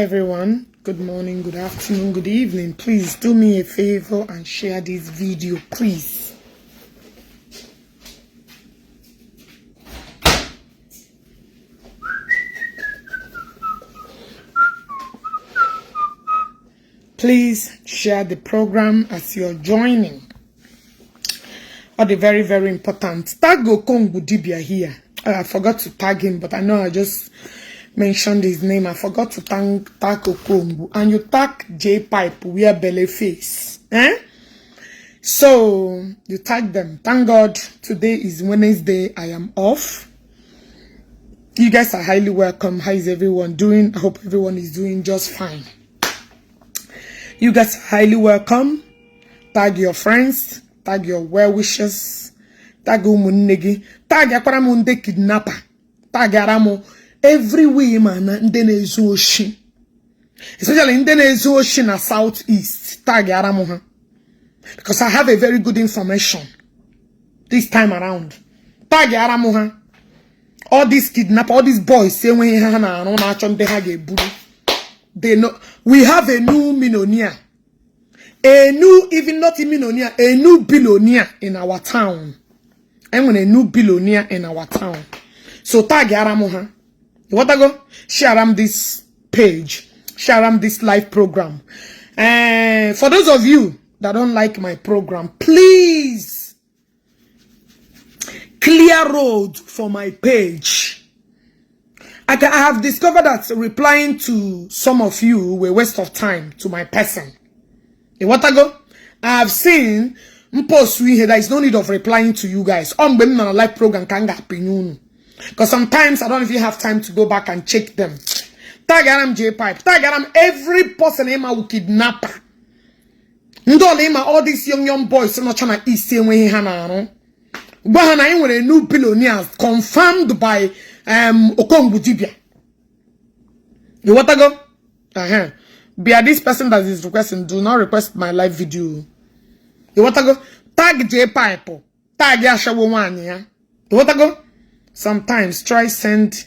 Everyone. Good morning, good afternoon, good evening. Please do me a favor and share this video, please. Please share the program as you're joining. Ọ dị very, very important. Tag Okongwu Dibia here. I forgot to tag him, but I know I just mentioned his name. I forgot to tag Okongwu. And you tag J Pipe, wear belly face. Eh? So you tag them. Thank God today is Wednesday. I am off. You guys are highly welcome. How is everyone doing? I hope everyone is doing just fine. You guys are highly welcome. Tag your friends, tag your well wishers, tag ụmụnne gị, tag akwara m ndị kidnapper, tag ara m everywhere ma na ndị na-ezu oshi, especially ndị na-ezu oshi na South East, tag ara m ha, because I have a very good information this time around. Tag ara m ha. All these kidnapper, all these boys enweghị ihe ha na-arụ, na-achọ ndị ha ga-eburu. They know we have a new millionaire, a new, even not a millionaire, a new billionaire in our town. Enwere a new billionaire in our town. So tag ara m ha. You want to go? Share am this page. Share am this live program. For those of you that don't like my program, please clear road for my page. I have discovered that replying to some of you were waste of time to my person. You want to go? I have seen post here. There is no need of replying to you guys. On mgbe m nọ na live program ka m ga-apịnye unu. Because sometimes I don't even have time to go back and check them. Tag am J Pipe. Tag am every person ịma wụ kidnapper. Ndị ọla ịma, all these young young boys nọcha na East enweghị ha na-arụ. Gwa ha na anyị nwere new billionaires confirmed by Okongwu Dibia. You want to go? Uh-huh. Be this person that is requesting, do not request my live video. You want to go? Tag J Pipe. Tag Ashawo nwaanyị ya. You want to go? Sometimes try send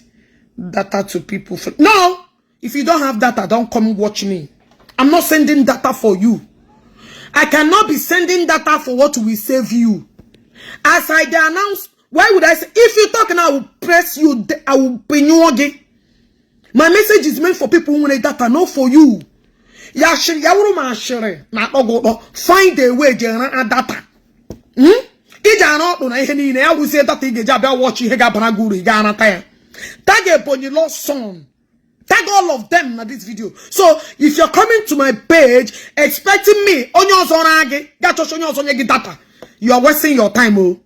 data to people. For, no! If you don't have data, don't come watch me. I'm not sending data for you. I cannot be sending data for what will save you. As I announce, why would I say, if you talk now, I will press you, I will pin you again. My message is meant for people who want data, not for you. Ya shiri, ya wuru ma shiri, na akpọ. Find a way generate data. Iji arụ ọkpụ na ihe niile ya wụzie data ị ga-eji abịa watch ihe ga-abara gị uru, ị ga-anata ya. Tag Ebonyi Lost Son. Tag all of them na this video. So if you're coming to my page expecting me, onye ọzọ ra gị, ga chọcha onye ọzọ nye gị data, you are wasting your time, oh.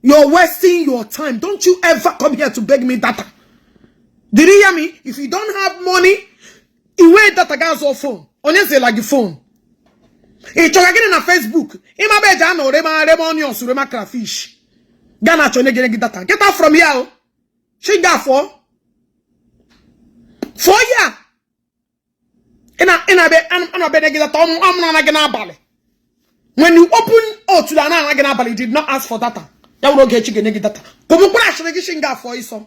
You're wasting your time. Don't you ever come here to beg me data. Did you hear me? If you don't have money, iwe data ga azụ phone. Onye zela gị phone? Ị chọrọ gịnị na Facebook? Ịmaba eji anọ rema rema onions, rema crayfish. Ga na achọ onye gịnị gị data. Get out from here, oh. Shinga for. For ya. Ị na-abịa gị data ọmụ na gị n'abalị. When you open otu na ana gị n'abalị, you did not ask for data. Ya wụrụ Ogechi ga-enye gị data. Kụmụkpụrụ ashịrị gị shinga afọ ịsọ.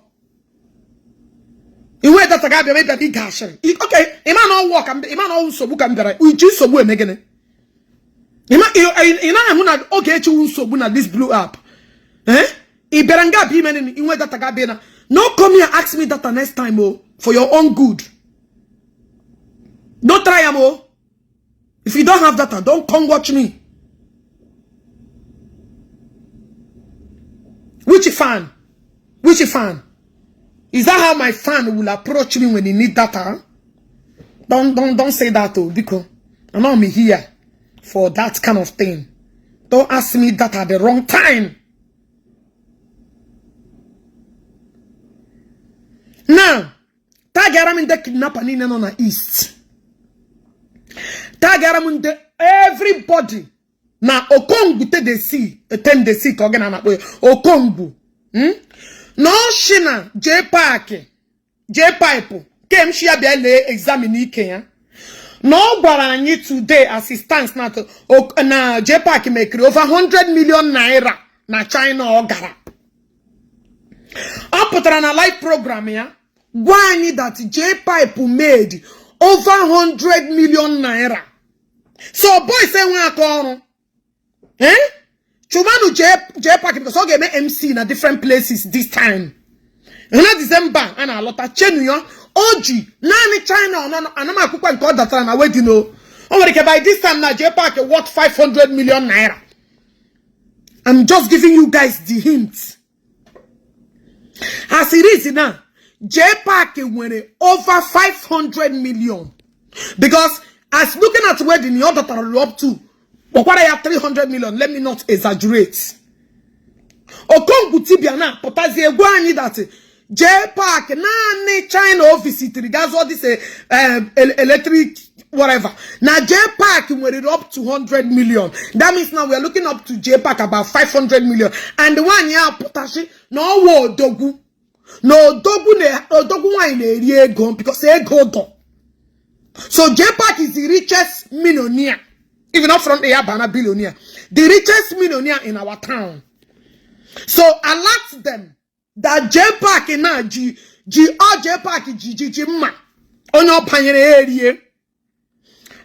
Iwe data ga-abịa mebịa gị ga ashịrị. Okay, ịma na ọwụ ka ịma na ọwụ nsogbu ka m bịara. Iji nsogbu eme gịnị? Ị naghị ahụ na Ogechi wụ nsogbu na this blue app. Eh? Ị bịara nga abịa ime nini, inwe data ga-abịa na. No come here ask me data next time, oh, for your own good. Don't try am, oh. If you don't have data, don't come watch me. Which fan? Which fan? Is that how my fan will approach me when he need data? Don't say that, oh, because I'm not here for that kind of thing. Don't ask me that at the wrong time. Now, tag ara m ndị kidnapper niile nọ na East. Tag ara m ndị everybody na Okongwu tedesi etendesi ka ọ gị na na-akpọ ya Okongwu. Na ọ na J Park, J Pipe, kem shi ya bịa lee examine ike ya. Na ọ gwara anyị today assistance na J Park mekiri over 100 million naira na China ọ gara. Ọ pụtara na live program ya gwa anyị that J Pipe made Over 100 million naira. So boys enwe aka ọrụ, eh? Chụmanụ J Park, because ọ ga-eme MC na different places this time na December a na-alọta. Chenu ya, o ji naanị China. Ana m akwụkwọ nke ọ datara na wedding. O nwere ike by this time na J Park worth 500 million naira. I'm just giving you guys the hint. As it is now, J Park nwere over 500 million, because as looking at wedding ọ datara up to, kpọkwara ya 300 million. Let me not exaggerate. Okongwu Dibia na pụtazie egwu anyị that J Park, naanị China o visitiri ga zụọ this electric whatever, na J Park nwere up to 100 million. That means now we are looking up to J Park about 500 million. And nwaanyị ya pụtachi na ọwa odogwu na odogwu na odogwu nwaanyị na-eri ego, because ego dọ. So J Park is the richest millionaire, even not from the Yabana billionaire, the richest millionaire in our town. So alert them that J Park na ji ji ọ J Park ji ji ji mma onye ọ banyere ya erie.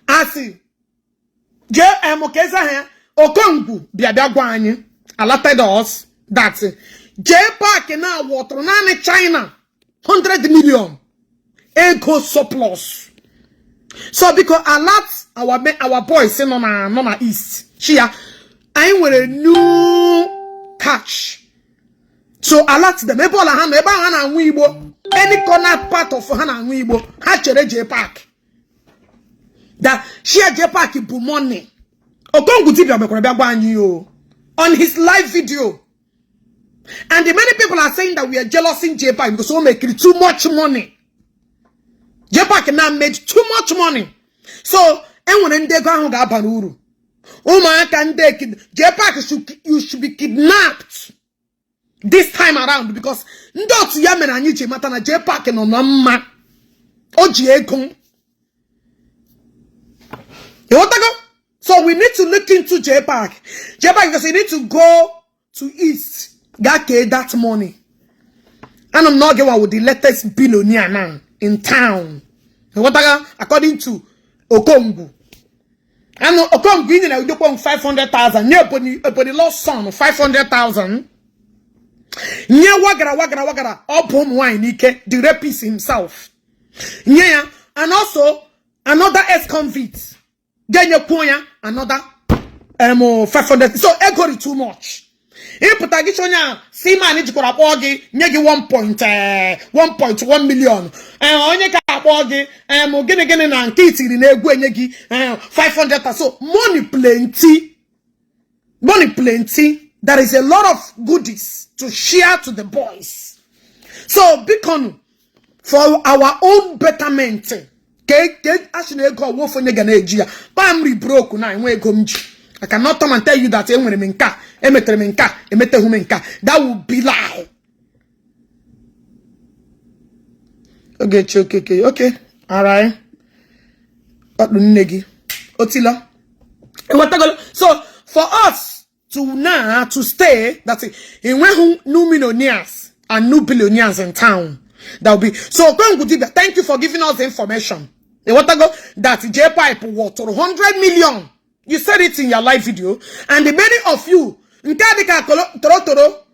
Asị JM ka eze ha Okongwu bịa bịa gwa anyị, alerted us that J Park na wọtụrụ naanị China 100 million ego surplus. So biko, alert our boys nọ na east chia anyị nwere new catch. So alert them ebe ọla ha nọ, ebe ahụ ha na-anwụ igbo, any corner part of ha na-anwụ igbo, ha chere J Park, that share J Park bụ money. Okongwu Dibia mekwara bịa gwa anyị o on his live video, and the many people are saying that we are jealousing J Park because we make too much money. J Park now made too much money, so enwere ndị ego ahụ ga-aba n'uru. Ụmụaka ndị J Park should, you should be kidnapped this time around, because ndị otu ya mere anyị ji mata na J Park nọ na mma, o ji ego. Ịghọtago? So we need to look into J Park, J Park, because you need to go to east ga kee that money. Anọ m n'oge wa with the latest billionaire now in town. Ịghọtago? According to Okongwu anụ, Okongwu, i nyere Udokwu 500,000, nye Ebonyi, Ebonyi lost son 500,000, nye wagara wagara wagara ọ bụ ụmụ nwaanyị n'ike, the rapist himself, nye ya, and also another ex-convict ga-enyekwuo ya another 500. So ego dị too much. Ịpụta gị onye a si man jikwara kpọọ gị, nye gị 1.1 million. Onye ka akpọ gị gịnị gịnị na nke itiri na egwu enye gị 500. So money plenty, money plenty. There is a lot of goodies to share to the boys. So bikonu, for our own betterment, ka a sị na ego ọwa ofu onye ga na-eji ya kpam ri broke na enwe ego m ji. I cannot come and tell you that enwere m nke a, emetere m nke a, emeteghị m nke a. That will be lie. Ogechi Okeke, okay, alright, ọkpụ nne gị otila enwetagolo. So for us to now to stay that enweghị new millionaires and new billionaires in town, that will be so. Okongwu Dibia, thank you for giving us the information. Ịghọtago that J Pipe wọtụrụ 100 million? You said it in your live video, and the many of you nke a dịka toro toro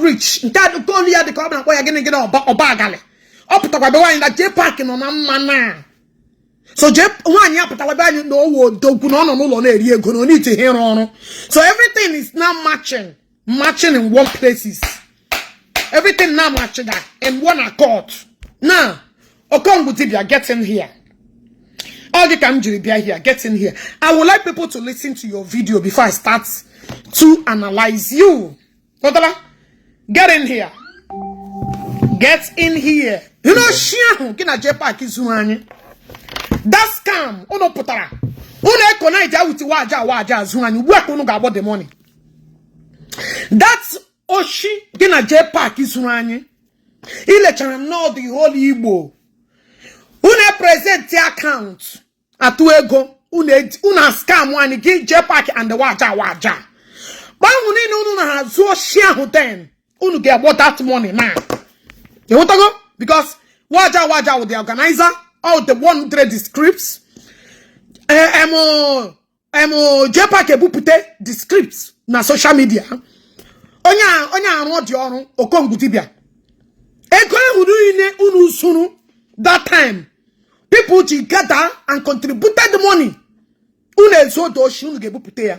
rich nke a olu ya dịka ọ na-akpọ ya gịnị gịnị ọba agalị ọ pụtakwa be nwaanyị na J Park nọ na mma na. So J nwaanyị ya pụtakwa be anyị na owo odogwu na ọ nọ n'ụlọ na-eri ego na ọ n'ite ihe ịrụ ọrụ. So everything is now matching in one places. Everything now matching in one accord now. Okongwu Dibia, get in here. Ọ gị ka m jiri bịa here. Get in here. I would like people to listen to your video before I start to analyze you. Ghọtara? Get in here, get in here. You know shi ahụ gị na J Park zuru anyị, that scam unu pụtara unu ekonite awuti waja waja azụ anyị ugbu a ka unu ga-agbọ the money. That oshi gị na J Park zuru anyị, ilechara nnọọ the whole Igbo, unu present account atụ ego unu scam anyị gị J Park and the waja waja gbanwụ niile unu na ha zuo oshi ahụ. Then unu ga-agbọ that money now. Ịghọtago? Because waja waja with the organizer All the one read the scripts. JPAC ebupụta the scripts na social media. Onye arụ dị ọrụ Okongwu dibịa. Ego ahụ niile unu suru that time, people ji gather and contributed money. Unu ezu odo oshi, unu ga-ebupụta ya.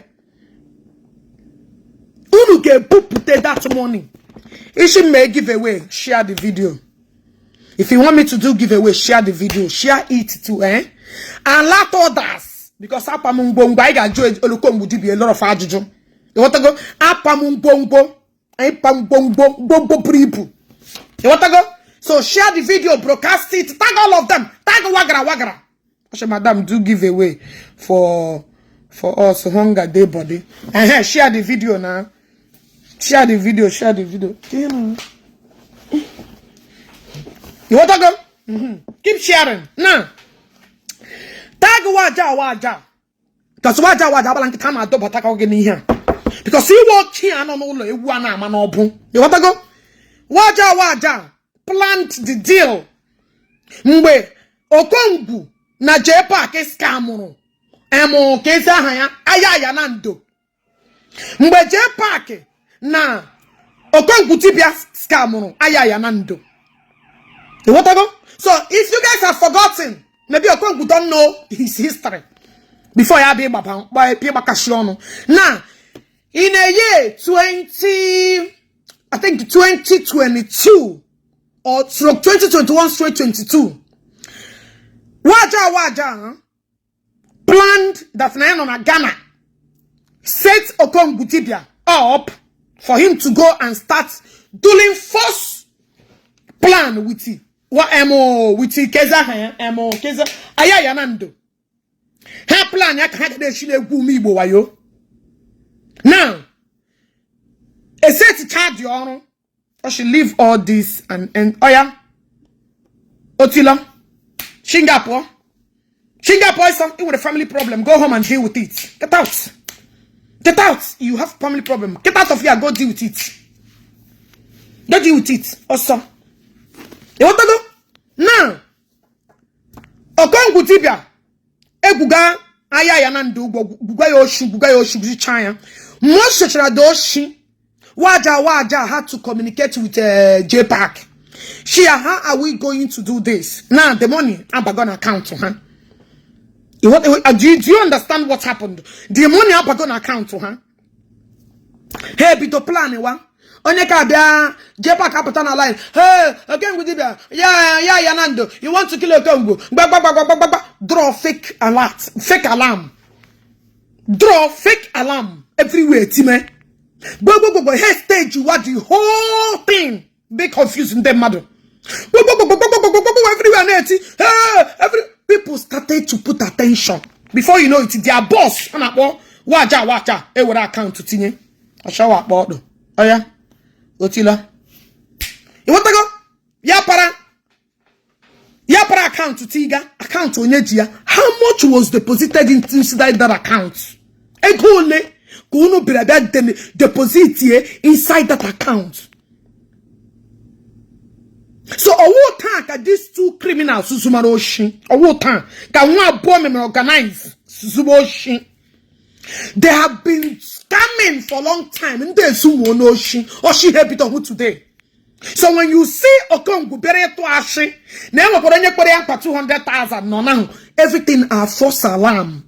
Unu ga-ebupụta that money. Ishi mee giveaway, share the video. If you want me to do giveaway, share the video. Share it too, eh? And let others. Because apa m ngwongwo, anyị ga-ajụ Okongwu dibịa a lot of ajụjụ. Ịghọtago? Apa m ngwongwo. Anyị pa ngwongwo, ngwongwo buru ibu. Ịghọtago? So share the video, broadcast it, tag all of them. Tag Wagara Wagara. Ashe, madam, do giveaway for us hunger day body. Share the video now. Share the video, share the video. You want to go? Keep sharing. Now, tag Waja Waja. Because Waja Waja agbala nkịta na-adọbata ka gị n'ihe a. Because iwe oke anọ n'ụlọ ewu a na-ama n'ọbụ. You want to go? Waja Waja planned the deal. Mgbe Okongwu na JPAC scamụrụ emu ka ezi aha ya aya ya na ndo. Mgbe JPAC na Okongwu dibịa scamụrụ aya ya na ndo. You want to go? So if you guys have forgotten, maybe Okongwu don't know his history before ya bịa ịgbakashi ọnụ. Now, in a year 20, I think 2022 or stroke 2021 straight 22, Waja Waja, huh, planned that na na Ghana set Okongwu dibia up for him to go and start doing first plan with it. Wa emo with keza ha emo keza aya ya na ndo ha plan ya ka ha ga na-esi na-egwu ume Igbo wayo. Now eseticha dị ọrụ, I should leave all this and oya otila Singapore. Singapore is something with a family problem. Go home and deal with it. Get out, get out. You have family problem. Get out of here. Go deal with it. Go deal with it also. You want to go now? Okongwu dibịa egwuga aya ya na ndụ ụgwọ, gwuga ya oshi, gwuga ya oshi, gwuzicha ya. Mmụọ sechara dị oshi. Waja Waja had to communicate with JPAC. Shia, how are we going to do this now? The money abago na account ha. Do you understand what happened? The money abago na account ha. Ha ebido plan wa onye ka bịa JPAC apụta na line. Hey, Okongwu dibịa ya ya ya na ndo, you want to kill Okongwu? Gbagbagbagbagba, draw fake alert, fake alarm, draw fake alarm everywhere. Time gbogbogbogbo he stage wa the whole thing be confused. Ndị mmadụ gbogbogbogbogbogbogbogbo everywhere na-eti hey. Every people started to put attention. Before you know it, their boss a na-akpọ Waja Waja ewere account tinye ọchawa akpọ ọdụ ọya otila. Ịghọtago? Ya para ya para account tiga account onye ji ya. How much was deposited inside that account? Ego ole ka unu bịara bịa deposit ye inside that account? So ọwụ taa ka these two criminals zumara oshi. Ọwụ taa ka nwa abụọ mere organize zuma oshi. They have been scamming for a long time. Ndị ezumuo n'oshi oshi ha ebido hụ today. So when you see Okongwu bịara ịtụ ashị na enwekwara onye kpere ya mkpa 200,000 nọ now, everything are false alarm.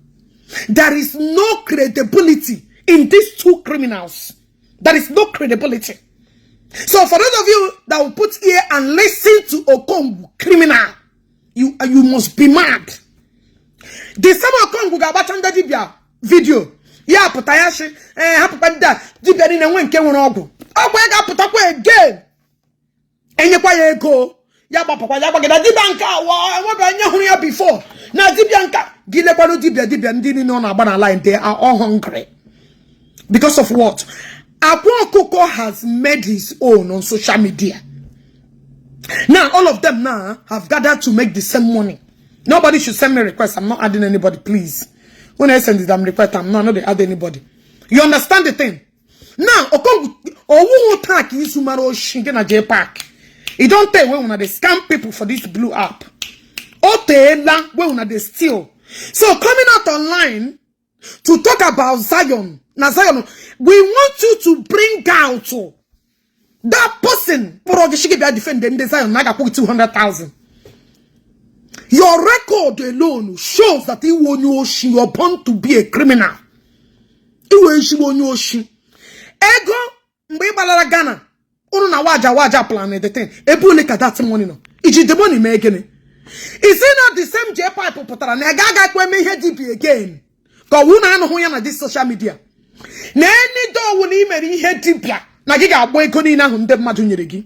There is no credibility in these two criminals. There is no credibility. So for those of you that will put ear and listen to Okongwu criminal, you must be mad. The same Okongwu ga-agbacha ndị dibịa video ya pụta ya sị ee hapụkwa ndị a dibịa niile nwe nke nwere ọgwụ ọgwụ ya ga-apụtakwa again enyekwa ya ego ya gbapụkwa ya gbagida dibịa nke a wa enwebe onye hụrụ ya before na dibịa nka gị lekwanụ dibịa dibịa ndị niile ọ na-agba na line. They are all hungry because of what Akwa Okuko has made his own on social media. Now all of them now have gathered to make the same money. Nobody should send me request. I'm not adding anybody, please. When I send them request, I'm not add anybody. You understand the thing now? Okongwu owu taa ka izu mara oshi gị na JPAC. E don tey wey una dey scam people for this blue app. O teela wey una dey steal. So coming out online to talk about Zion, na Zion, we want you to bring out that person kpọrọ gị shi gị bịa defend ndị Zion na a ga-akwụ gị 200,000. Your record alone shows that ị wụ onye oshi. You're born to be a criminal. Ị wụ ezigbo onye oshi. Ego mgbe ị gbalara Ghana, unu na waja waja plan the thing. Ebe ole ka that money nọ? I ji the money mee gịnị? Is it not the same J Pipe pụtara na ga agakwa eme ihe dibia again? Ka ọwụ na anụhụ ya na this social media na any door wụ na ị mere ihe dibia na gị ga-agba ego niile ahụ ndị mmadụ nyere gị.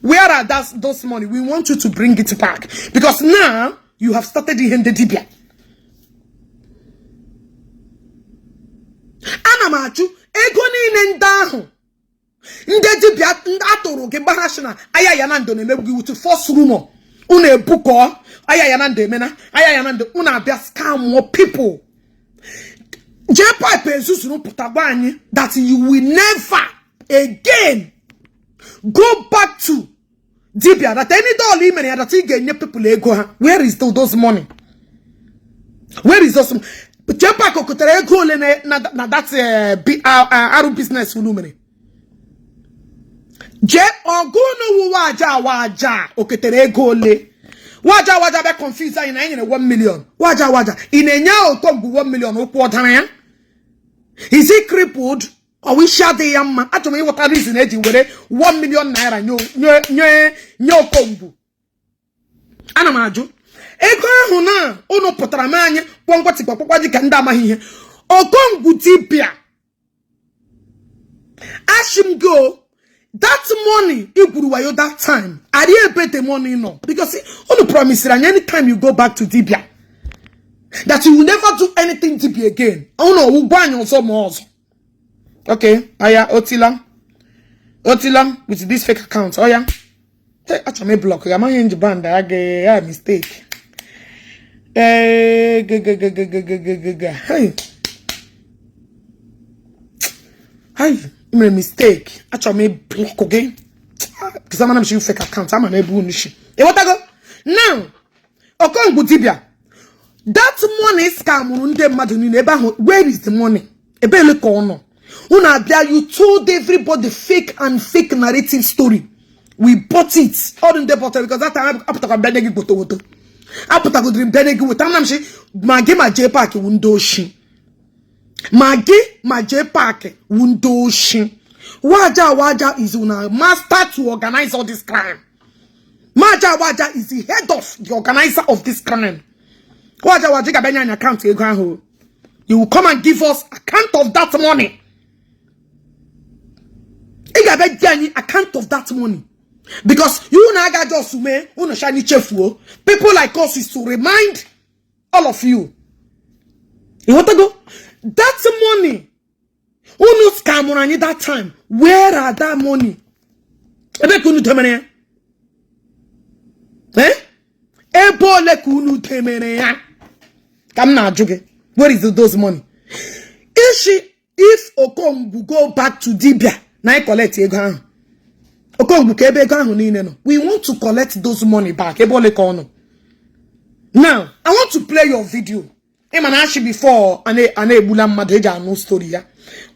Where are those money? We want you to bring it back because now you have started ihe ndị dibia. Ana m achụ ego niile ndị ahụ ndị dibịa atụrụ gị mgbe ha sị na aya ya na ndo na-emegbu gị with false rumor. Unu ebukọ aya ya na ndo emena aya ya na ndo, unu abịa scam people. J Pipe ezuzuru pụta gwa anyị that you will never again go back to dibia, that any dollar i mere ya, that ị ga-enye people ego ha. Where is those money? Where is those? J Pipe kotere ego ole na that arụ business unu mere? Jee ọgụ unu wu waja waja o ketere ego ole? Waja waja bịa confuse anyị na anyị nyere 1 million. Waja waja, ị na-enye Okongwu 1 million, ụkwụ ọ dara ya? Is he crippled? Ọwụ isi adịghị ya mma? Achọrọ m ịghọta reason eji were 1 million naira nye Okongwu. Ana m ajụ ego ahụ na unu pụtara m anyị kpọngwatịkpọkpọkwa ji ka ndị amaghị ihe. Okongwu dibịa, ashị m go that money i gwuru wayo that time, arị ebe the money nọ? Because unu promised anyị anytime you go back to dibia that you will never do anything dibia again. Unu ọwụ gwa anyị ọzọ ma ọzọ. Okay, aya otila otila with this fake account. Oya, achọrọ m ịblock ya, amaghị nji band ya ga ya mistake. Ee, gggggggg, hey hey, mere mistake. Achọrọ m ịblock gị because amana m shi fake account ama m ebe unu shi. Ịghọtago? Now, Okongwu dibia, that money scamụrụ ndị mmadụ niile ebe ahụ, where is the money? Ebe ele ka ọ nọ? Unu abịa, you told everybody fake and fake narrative story. We bought it. All ndị bought it because that time apụtakwa bịa nye gị woto woto, apụtagodiri bịa nye gị weta. Ana m shi ma gị ma J Park wu ndị oshi, ma gị ma J Park wu ndị oshi. Waja waja is una master to organize all this crime. Waja waja is the head of the organizer of this crime. Waja waja ga-abịa nye anyị account ego ahụ. You will come and give us account of that money. Ị ga-abịa nye anyị account of that money because you na aga just mee unu shani chefuo. People like us is to remind all of you. Ịghọtago? That money unu scamụrụ anyị that time, where are that money? Ebe ka unu demere ya? Eh, ebe ole ka unu demere ya ka m na-ajụ gị? Where is those money? Ishi if Okongwu go back to dibia na anyị collect ego ahụ, Okongwu, ka ebe ego ahụ niile nọ? We want to collect those money back. Ebe ole ka ọ nọ? Now I want to play your video. Ịma na achị before a na-egbula mmadụ eji anụ story ya.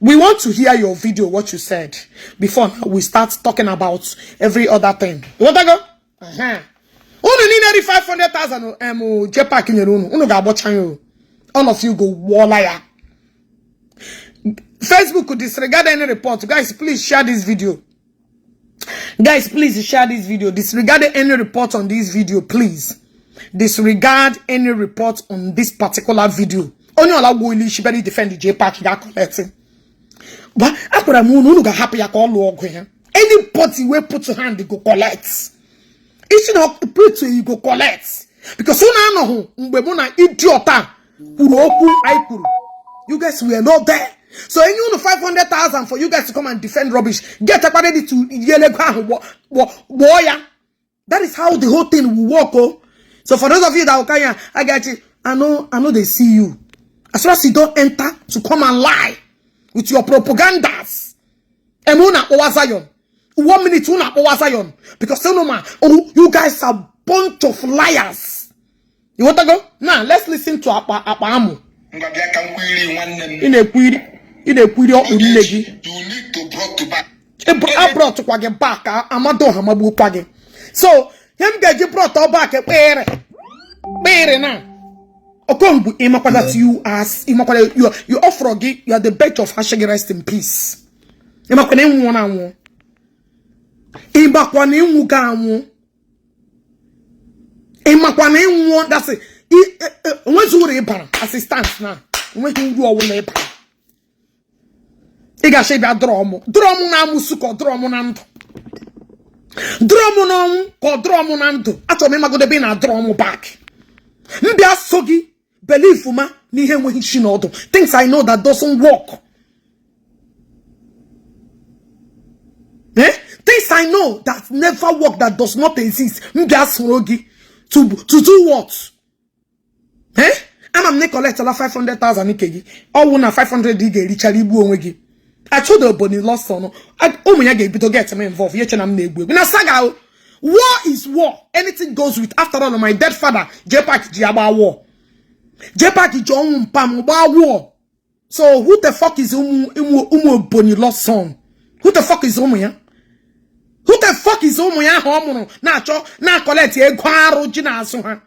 We want to hear your video, what you said before we start talking about every other thing. Ịghọtago? Unu niile ri 500,000 em J Park nyere unu, unu ga-agbọcha ya o. All of you go wụọla ya. Facebook, disregard any report. Guys, please share this video. Guys, please share this video. Disregard any report on this video. Please disregard any report on this particular video. Onye ọla gbuo ilu isi bịara defend J Park ga collect. Gwa akwara m unu, unu ga-ahapụ ya ka ọ lụọ ọgụ ya. Anybody wey put hand go collect. Isi na put, you go collect because unu anọghị mgbe mụ na idiot a kwuru okwu anyị kwuru. You guys were not there. So enye unu 500,000 for you guys to come and defend rubbish. Get ready to yele ego ahụ gbọọ ya. That is how the whole thing will work. Oh, so for those of you that will come here, I get you. I know they see you. As far as you don't enter to come and lie with your propagandas. Emu na akpọwa Zion. One minute unu akpọwa Zion because unu ma, oh, you guys are bunch of liars. Ịghọtago? Now let's listen to akpa akpa amụ. Ngwa, bịa ka m kwiri, nwanne m. Ị na-ekwiri ọkpụ nne gị. You need to brought to back. Abrought kwa gị back, Amadioha magbukwa gị. So ihe m ga-eji brought back, kpịrị kpịrị na Okongwu, ịmakwa that you are, ịmakwa you offer gị, you are the bitch of hashtag rest in peace. Ịmakwa na ịnwụọ na anwụ, ịmakwa na ịnwụ ga anwụ, ịmakwa na ịnwụọ. That's it. Onwezi uru ịbara assistant na onweghị uru ọbụla ịbara. Ị ga-achọ ịbịa dụrọ mụ, dụrọ mụ na amụsụ, ka ọ dụrọ mụ na ndụ, dụrọ mụ n'ọnwụ, ka ọ dụrọ mụ na ndụ. Achọrọ m ịmagodo ebe ị na-adụrọ mụ back. M bịa so gị belief ma n'ihe enweghị isi na ọdụ. Things I know that doesn't work, eh? Things I know that never work, that does not exist. M bịa soro gị to do what, eh? Ama m na collectala 500,000 nke gị, ọwụ na 500 ị ga-erichara igbu onwe gị. Achọdo Ebonyi lọsọ ụmụ ya ga-ebido get m involve. Ya eche na m na-egwu egwu na saga o. War is war, anything goes with. After all, my dead father JPAC ji agba war, JPAC ji ọnwụ mpa m gbaa war. So who the fuck is ụmụ ụmụ Ebonyi lost son? Who the fuck is ụmụ ya? Who the fuck is ụmụ ya ahụ ọ mụrụ na-achọ na-acollect ego arụ ji na-azụ ha?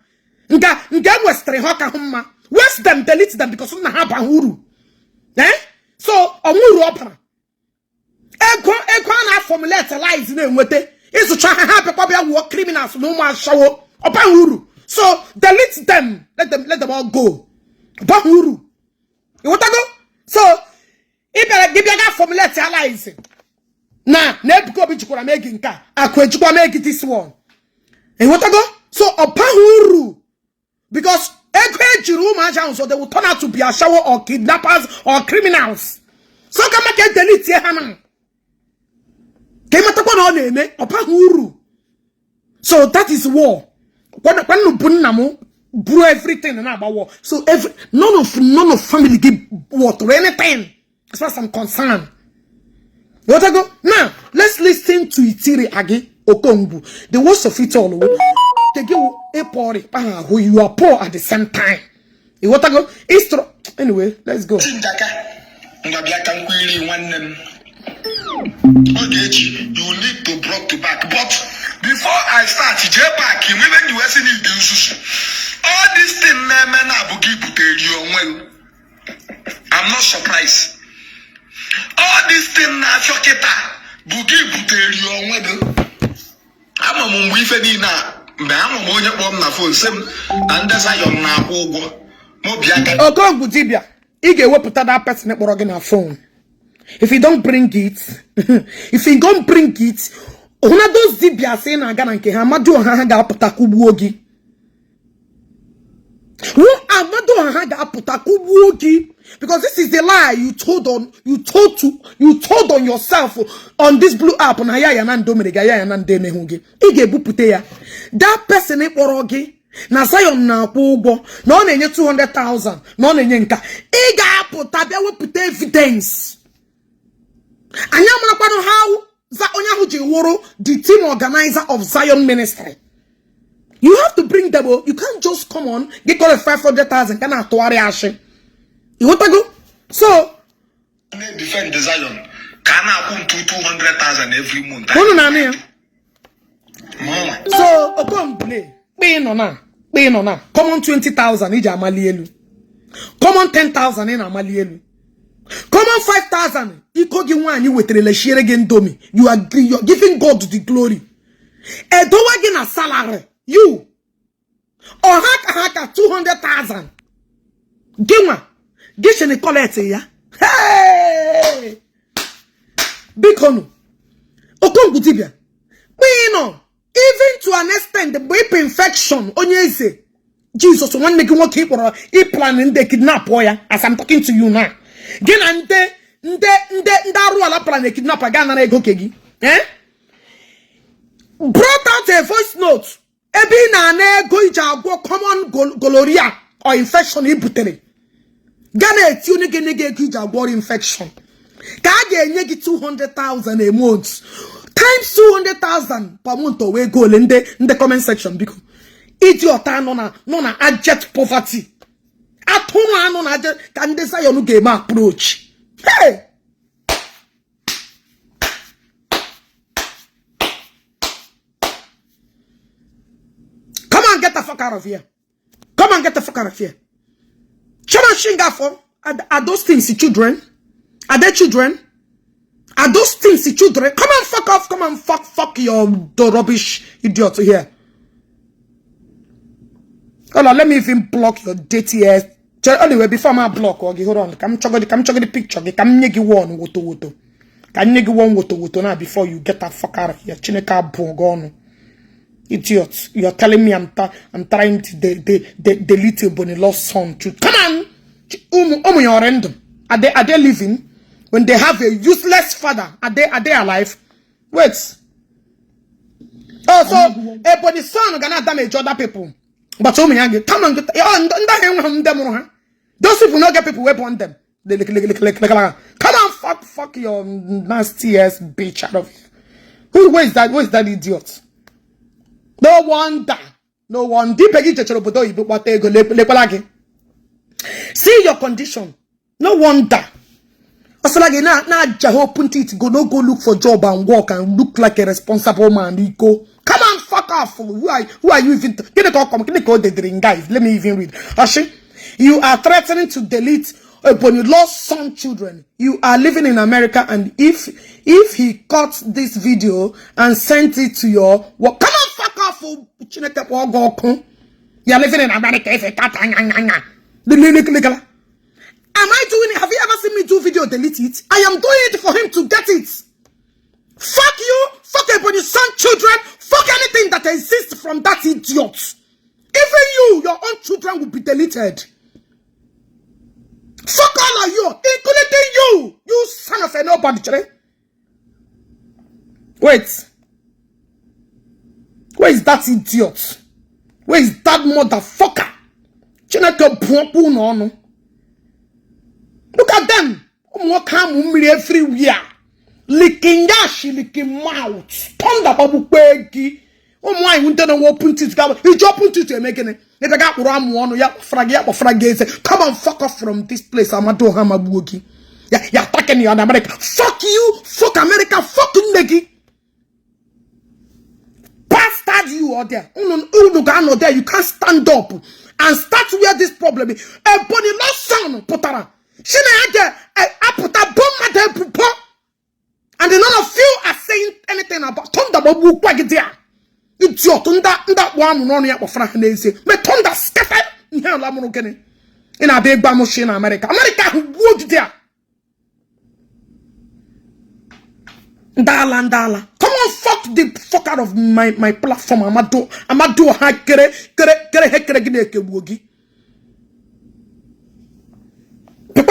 Nga nke e wesịrị ha ọka hụ mma. Waste them, delete them, because nna ha baghị uru, eh? So ọnwụ uru ọ bara ego, ego a na-aformulate lies na-enweta ịzụcha ha, ha bịakwa bịa wụọ criminals na ụmụ ashawo, ọ baghị uru. So delete them, let them all go. Ọ baghị uru, ịghọtago? So ị bịara gị bịa ga formulate lies na Ebuka Obi jikwara m egi nke a, akụ ejikwa m egi this one, ịghọtago? So ọ baghị uru because ego ejiri ụmụaja ahụ, so they will turn out to be ashawo or kidnappers or criminals. So ka maka edelete ha na ka ịmatakwa na ọ na-eme, ọ baghị uru. So that is war. Kwanụ bụ nna m buru everything na-agba war. So every none of family gị worth anything as far as I'm concerned. Ịghọtago? Now let's listen to Itiri Agi Okongwu. The worst of it all, nke gị ịpụ ọrịa kpa ha ahụ. You are poor at the same time. Ịghọtago? Istro. Anyway, let's go. Njaka, ngwa, bịa ka m kwiri, nwanne m. Ogechi, you need to brought to back. But before I start, jee back nwebe ndị wee sị na ịdị nzuzu. All this thing na-eme na abụghị butere onwe gị. I'm not surprised. All this thing na-afịọ kịta bụ gị butere onwe gị. Ama m mgbe ife niile a, mgbe ama m onye kpọọ m na phone sị m na ndị Zion na-akwụ ụgwọ mụ bịa ka Okongwu dibia, ị ga-ewepụta that person kpọrọ gị na phone. If you don't bring it, if you don't bring it, hụ na those dibia sị na-aga na nke ha, Amadioha ha ga-apụta kụgbuo gị. Hụ Amadioha ha ga-apụta kụgbuo gị, because this is the lie you told on yourself on this blue app na ya ya na ndo mere gị ya ya na ndo emehụ gị. Ị ga-ebupụta ya, that person kpọrọ gị na Zion na-akwụ ụgwọ, na ọ na-enye 200,000, na ọ na-enye nka. Ị ga-apụta bịa wepụta evidence. Anyị amarakwanụ how onye ahụ ji wụrụ the team organizer of Zion ministry. You have to bring them o. You can't just come on gị kọrọ 500,000 ka na-atụgharị ashị. Ịghọtago? So na-defend Zion ka a na-akwụ m 200,000 every month. Unu na-anụ ya? Mụnwa. So Okombule, kpe nọ na kpe nọ na common 20,000 iji amali elu, common 10,000 ị na-amali elu, common 5,000 iko gị nwaanyị wetara leshiere gị Indomie. You are giving God the glory. Edowe gị na salary you ọha ka ha ka 200,000 gị nwa gị chene collect ya. Hey! Biko nụ, Okongwu dibia, kpe nọ even to an extent mgbe ịpụ infection onye eze Jizọs nwanne gị nwoke ị kpọrọ ịplan ndị kidnap ya. As I'm talking to you now, gị na ndị ndị arụ ala plan kidnap ga anara ego ke gị, eh? Brought out a voice note ebe ị na-ana ego iji agwọ common gonorrhea or infection i butere, ga na-eti onye ga-enye gị ego iji agwọ ọrịa infection ka a ga-enye gị 200,000 a month, times 200,000 per month, o wee ego ole? Ndị comment section, biko. Idiot anọ na nọ na abject poverty. Atụrụ anọ na abject ka ndị Zion ga-eme approach. Hey! Come on, get the fuck out of here. Come on, get the fuck out of here. Chama Shingafo, are those things children? Are they children? Are those things children? Come on, fuck off. Come on, fuck your the rubbish idiot here. Hold on, let me even block your dirty ass. Anyway, before my block, okay, hold on. Come check the picture. Come nye gi one woto woto. Come nye gi one woto woto now before you get that fuck out of here. Chineke abụọ gị ọnụ. Idiot. You're telling me I'm trying to delete Ebony lost son. Come on. Umu your random. Are they living? When they have a useless father, are they alive? Wait. Oh, so Ebony son gonna damage other people. But come on, those people not get people weapon them. Come on, fuck your nasty ass bitch out of here. Who is that? Who is that idiot? No wonder. No wonder. See your condition. No wonder. Go no go look for job and work and look like a responsible man. You go. Come on, fuck off. Who are you even? Guys, let me even read. Ashi, you are threatening to delete upon your lost son children. You are living in America, and if he cut this video and sent it to your work, come on, fuck off. You are living in America. If he cut, am I doing it? Have you ever seen me do video delete it? I am doing it for him to get it. Fuck you. Fuck everybody's son, children. Fuck anything that exists from that idiot. Even you, your own children will be deleted. Fuck all of you, including you. You son of a nobody. Wait. Where is that idiot? Where is that motherfucker? Look at them. Everywhere. Licking yash, licking mouth. Thunder babu kwegi. Open teeth. Come on, fuck off from this place. Amado Hamabugi. Yeah, attacking you on America. Fuck you. Fuck America. Fuck nigga. Bastard you out there. There. You can't stand up and start where this problem is. Ebony lost son, Potara. And none of you are saying anything about thunder. Idiot, thunder scatter in a big bamush in America. America who would there. Ndala ndala. Come on, fuck the fuck out of my platform. Amado ha kere kere kere kere gine kebuogi. Look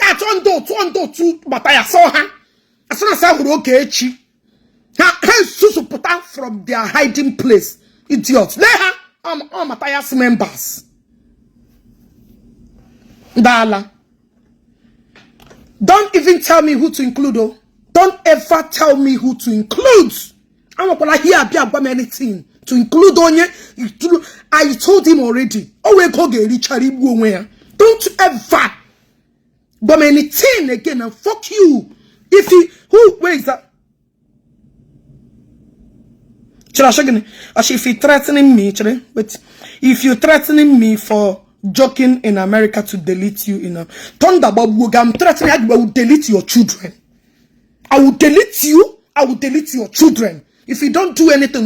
at undo two but I saw her. As soon as I would okay, from their hiding place. Idiots. Let her all Matthias members. Ndala. Don't even tell me who to include. Oh. Don't ever tell me who to include. I'm not gonna hear about anything to include on you. I told him already. Oh, we go get Richard. Don't ever but anything again and fuck you. If he who where is that? If you threatening me, but if you're threatening me for joking in America to delete you in a thunder, I'm threatening I will delete your children. I will delete you. I will delete your children. If you don't do anything,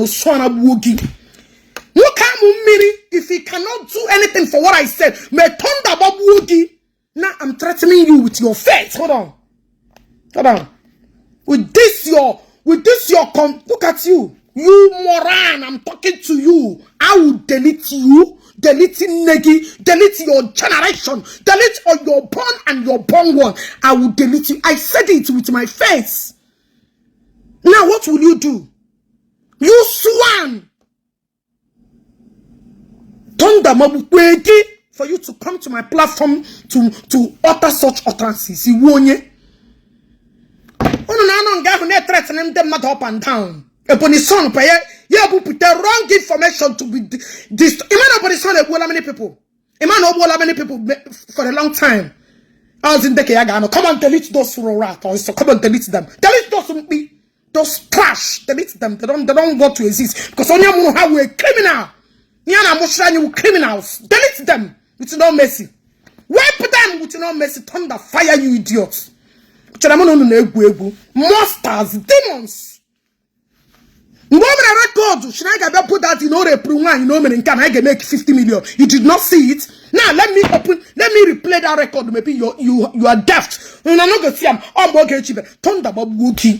if he cannot do anything for what I said, may thunder. Now I'm threatening you with your face. Hold on. Hold on. With this your look at you. You moron, I'm talking to you. I will delete you, delete Negi, delete your generation, delete all your born and your born one. I will delete you. I said it with my face. Now what will you do? You swan. Thunder mabukwegi for you to come to my platform to utter such utterances. You won't. Oh no, no, no, threatening them up and down. Ebonyi Son pa ya ya bupụta wrong information to be this. Ịma na Ebonyi Son egbuola many people? Ịma na o gbuola many people for a long time? Ozi ndị ka ya ga-anọ. Come on, delete those rat also. Come on, delete them. Delete those mkpi, those trash. Delete them. They don't want to exist because onye mụrụ ha were criminal. Ihe a na-amụchiri anyị wụ criminals. Delete them with no mercy. Wipe them with no mercy. Thunder fire you idiots. Chere mụ na unu na-egwu egwu. Monsters, demons. Mgbe o mere record shi na anyị ga-abịa put that in, o repụrụ nwaanyị na o mere nke a na anyị ga-emeke 50 million. You did not see it. Now let me open, let me replay that record. Maybe you are deaf. Una no go see am. Ọ mgbe oge echi bịara, thunder gbagbuo gị.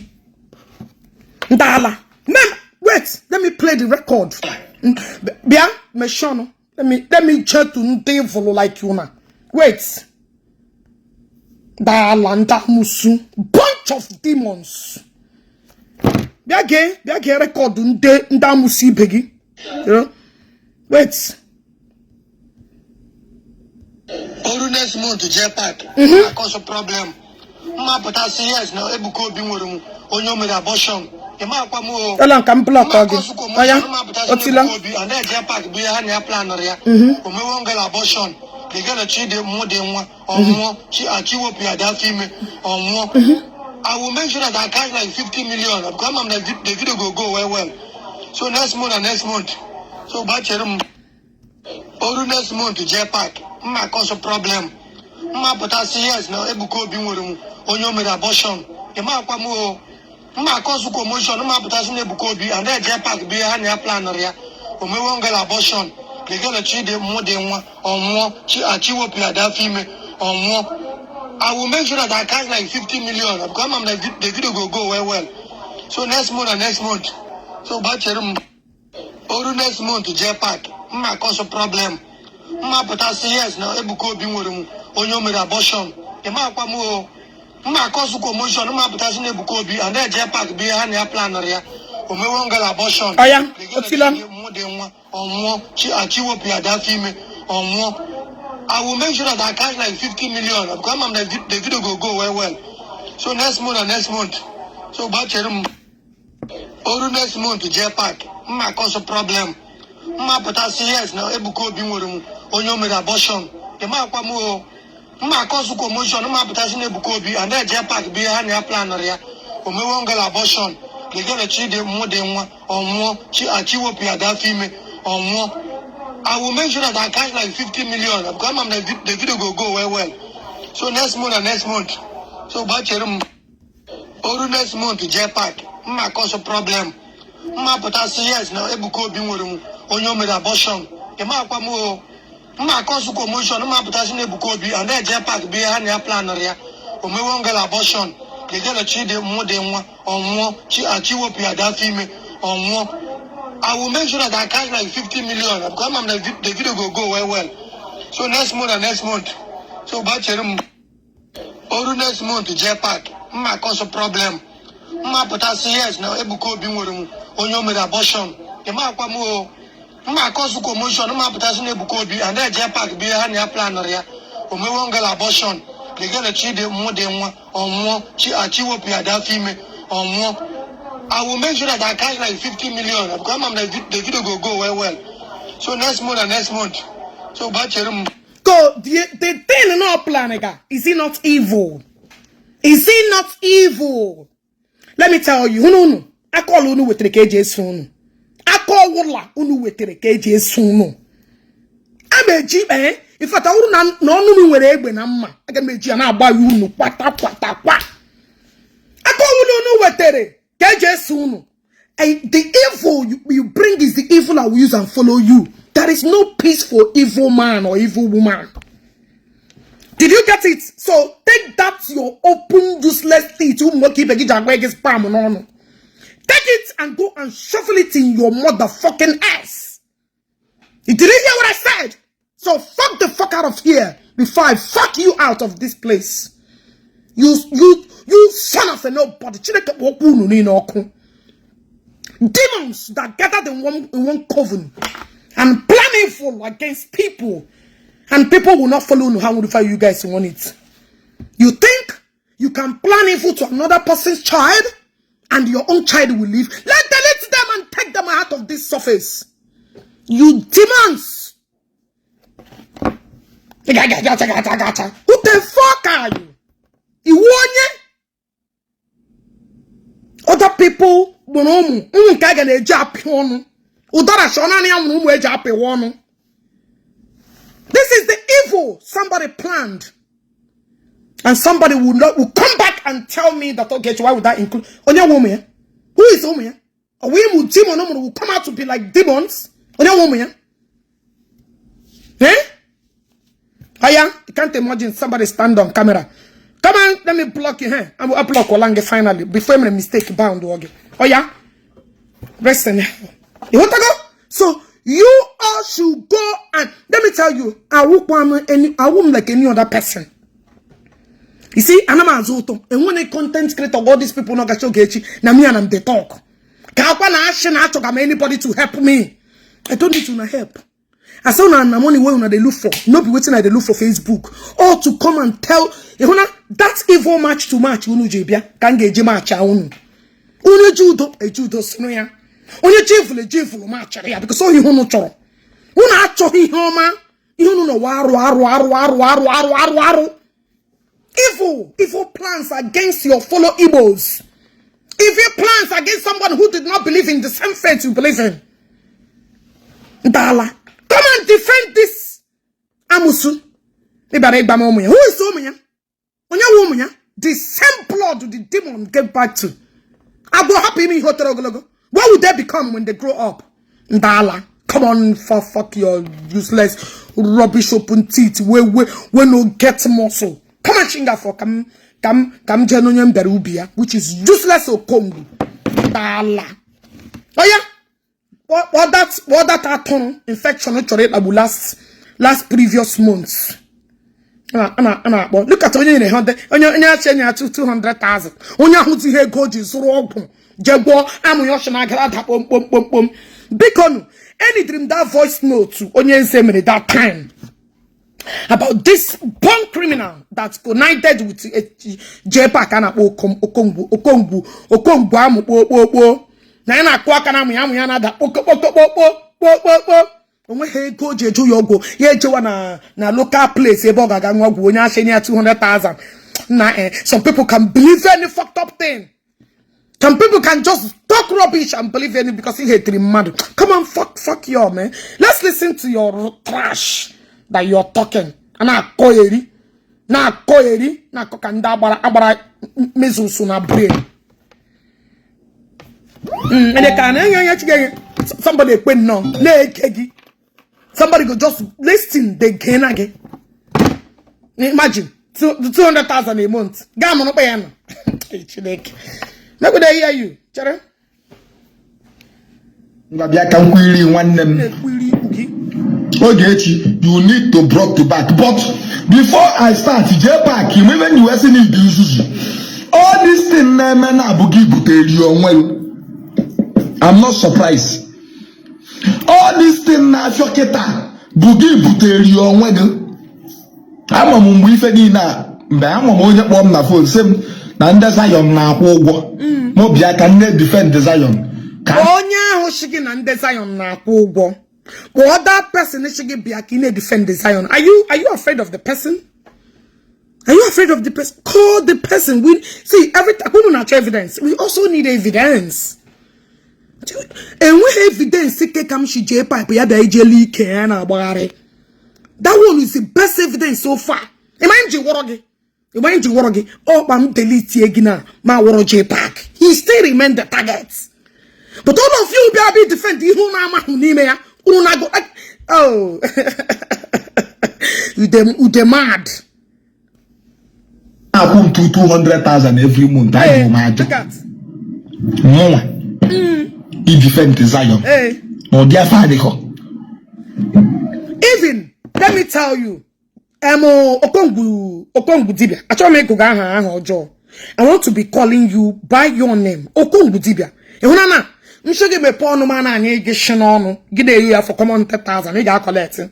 Ndala mem, wait, let me play the record. Bịa mechie ọnụ. Let me check to ndị evil like you now. Wait. Dala ndamusu, bunch of demons. Bịa gee, bịa gee record ndị ndị amụsụ ibe gị. Wait. Oru next month, jee park cause problem. Mma pụtasị yes na Ebuka Obi nwere m onye o mere abortion. Ịma akwa m o. Ela nka m block gị. Oya, otila. Obi a na-eje park bụ ihe ha na ya planụrụ ya. O mewo ngala abortion, the girl chi dị mụ dị nwa ọnwụọ chi achị wepụ ya dị afọ ime ọnwụọ. I will make sure that I cash like 50 million because I'm the video go go well well. So next month and next month. So bachere m oru next month, jee park mma cause problem. Mma pụtasị yes na Ebuka Obi nwere m onye o mere abortion. Ịma akwa m o. Mma cause commotion. Mma pụtasị na Ebuka Obi a na-eje park bụ ihe ha na ya planụrụ ya. O mewo ngala abortion, the girl chi dị mụ dị nwa ọnwụọ chi achị wepụ ya dị afọ ime ọnwụọ. I will make sure that I cash like 50 million because I'm the video go go well well. So next month and next month. So bachere m oru next month, jee park mma cause problem. Mma pụtasị yes na Ebuka Obi nwere m onye o mere abortion. Ịma akwa m o. Mma cause commotion. Mma pụtasị na Ebuka Obi a na-eje park bụ ihe ha na ya planụrụ ya. O mewo ngala abortion. Oya, The girl otila. chi dị mụ dị nwa ọnwụọ chi achị wepụ ya dị afọ ime ọnwụọ. I will make sure that I cash like 50 million because I'm the video go go well well. So next month and next month. So bachere m oru next month, jee park mma cause problem. Mma pụtasị yes na Ebuka Obi nwere m onye o mere abortion. Ịma akwa m o. Mma cause commotion. Mma pụtasị na Ebuka Obi a na-eje park bụ ihe ha na ya planụrụ ya. O mewo ngala abortion, the girl chi dị mụ dị nwa ọnwụọ chi achị wepụ ya dị afọ ime ọnwụọ. I will make sure that I cash like 50 million because I'm the video go go well well. So next month and next month. So bachere m oru next month, jee park mma cause problem. Mma pụtasị yes na Ebuka Obi nwere m onye o mere abortion. Ịma akwa m o. Mma cause commotion. Mma pụtasị na Ebuka Obi a na-eje park bụ ihe ha na ya planụrụ ya. O mewo ngala abortion, the girl chi dị mụ dị nwa ọnwụọ chi achị wepụ ya dị afọ ime ọnwụọ. I will make sure that I cash like 50 million because I'm the video go go well well. So next month and next month. So bachere m oru next month, jee park mma cause problem. Mma pụtasị yes na Ebuka Obi nwere m onye o mere abortion. Ịma akwa m o. Mma cause commotion. Mma pụtasị na Ebuka Obi a na-eje park bụ ihe ha na ya planụrụ ya. O mewo ngala abortion, the girl chi dị mụ dị nwa ọnwụọ chi achị wepụ ya dị afọ ime ọnwụọ. I will make sure that I cash like 50 million because I'm the video go go well well. So next month and next month. So bachere m Go, the thing not plan ga. Is it not evil? Is it not evil? Let me tell you, unu unu aka ọla unu wetere ka eji eso unu. Aka ọwụla unu wetere ka eji eso unu. A ma eji in fact, ọ bụrụ na ọnụ m nwere egbe na mma, aga m eji ya na-agba ya unu kwata kwata kwa. Aka ọwụla unu wetere ka eji eso unu. The evil you bring is the evil I will use and follow you. There is no peace for evil man or evil woman. Did you get it? So take that your open useless teeth. Ụmụ nwoke ibe gị ji agba gị spam n'ọnụ. Take it and go and shuffle it in your motherfucking ass. You didn't hear what I said? So fuck the fuck out of here before I fuck you out of this place. You son of a nobody. Chineke kpọọ okwu unu niile ọkụ. Demons that gathered in one coven and plan evil against people, and people will not follow how modify you guys want it. You think you can plan evil to another person's child and your own child will live? Let delete out of this surface. You demons. Who the fuck are you? Iwu onye? Other people mụrụ ụmụ, ụmụ nke a ga na-eji apị ọnụ. Ụdara chọ naanị ya mụrụ ụmụ eji apịwa ọnụ. This is the evil somebody planned. And somebody will not will come back and tell me that, "Okay, why would that include onye nwe ụmụ ya?" Who is ụmụ ya? Or we mu demon ụmụ will come out to be like demons. Onye nwe ụmụ ya? Eh? Aya, you can't imagine somebody stand on camera. Come on, let me block you here. I will block Olange finally before I make a mistake bound. Oh yeah? Rest in. You want to go? So you all should go and let me tell you, I won't like any other person. You see, ana m azụ ụtọ. Enwere content creator, all these people no gacha Ogechi na me and am dey talk. Ka akwa na ashị na achọga m anybody to help me. I don't need una help. I say una na money wey una dey look for. No be wetin I dey look for Facebook. Or to come and tell you na that evil match to match unu ji bịa ka m ga-eji match unu. Onye ji udo eji udo soro ya. Onye ji evil eji evil matchara ya because ọ ihe unu chọrọ. Unu achọghị ihe ọma. Ihe unu nọwa arụ arụ arụ arụ arụ arụ arụ arụ. Evil, evil plans against your fellow Igbos. Evil plans against someone who did not believe in the same faith you believe in. Dala, come and defend this Amusu. Ịbara ịgba m ụmụ ya. Who is ụmụ ya? Onye nwe ụmụ ya? The same blood the demon gave back to. Agwọ hapụ ime ihe o toro ogologo. What would they become when they grow up? Ndala. Come on, for fuck your useless rubbish open teeth. We no get muscle. Come on, chinga for come come come jee n'onye m bịara ubi ya, which is useless okongwu. Ndala. Oh yeah. What that atụrụ infection chọrọ ịkpagbu last previous months. A na-akpọ, look at onye nyere ha onye achị enye ya 200,000, onye ahụ ihe ego o ji zụrụ ọgwụ jee gwọọ amụ ya ọchị na agara ada kpom kpom kpom kpom. Biko nụ, enidiri m that voice note onye eze mere that time about this born criminal that connived with JPAC a na-akpọ Okongwu Okongwu Okongwu amụ kpoo kpoo kpoo na ya na-akụ aka na amụ ya, amụ ya na-ada kpoko kpoko kpoko kpoko kpoko. Onweghị ego o ji eju ya ọgwụ, ya ejewa na local place ebe ọ ga-aga nwa ọgwụ, onye asị nye ya 200,000 na some people can believe any fucked up thing. Some people can just talk rubbish and believe any because he hated mmadụ. Come on, fuck, fuck you, man. Let's listen to your trash that you're talking. A na-akọ eri, na-akọ eri, na-akọ ka ndị agbara agbara measles na brain. Onye ka na-enye onye chige somebody ekpe nnọọ na-eke gị. Somebody go just listen, they gain gị. Imagine 200,000 a month. Gaa mụrụ kpa ya nọ. Chineke. Make we dey hear you. Chere. Ngwa, bịa ka m kwiri nwanne m. Na-ekwiri ikwu gị. Ogechi, you need to block the back. But before I start, JPAC, even you sị na ịdị nzuzu. All this thing na-eme na abụ gị butere ya onwe gị. I'm not surprised. All this thing na-afịọ kịta bụ gị butere ya onwe gị. Ama m mgbe ife niile a, mgbe ama m onye kpọọ m na phone sị m na ndị Zion na-akwụ ụgwọ. Mụ bịa ka nne defend Zion. Ka Onye ahụ shi gị na ndị Zion na-akwụ ụgwọ. Kpọọ that person shi gị bịa ka ị na-defend the Zion. Are you afraid of the person? Are you afraid of the person? Call the person. We see every time we na evidence. We also need evidence. Enweghị evidence ke ka m shi jee pipe ya bịa ijelu ike ya na-agbagharị. That one is the best evidence so far. Ịma m ji wọrọ gị? Ịma m ji wọrọ gị? Ọkpa m delete gị na ma wọrọ JPAC. He still remain the target. But all of you bịa be defend ihe unu amahụ n'ime ya. Unu na-agụ, oh, you dey mad. Na-akwụ m 200,000 every month. Ajụ m ajụ. Look at. Mụnwa i defend Zion. Hey. Na ụdị afọ adịghọ. Even let me tell you, Okongwu, Okongwu dibia, achọrọ m ịgụga aha ọjọọ. I want to be calling you by your name, Okongwu dibia. Ịhụna na nshi gị mepee ọnụ ma na anyị gị shi n'ọnụ gị na-eyi ya for common 10,000 ị ga-acollect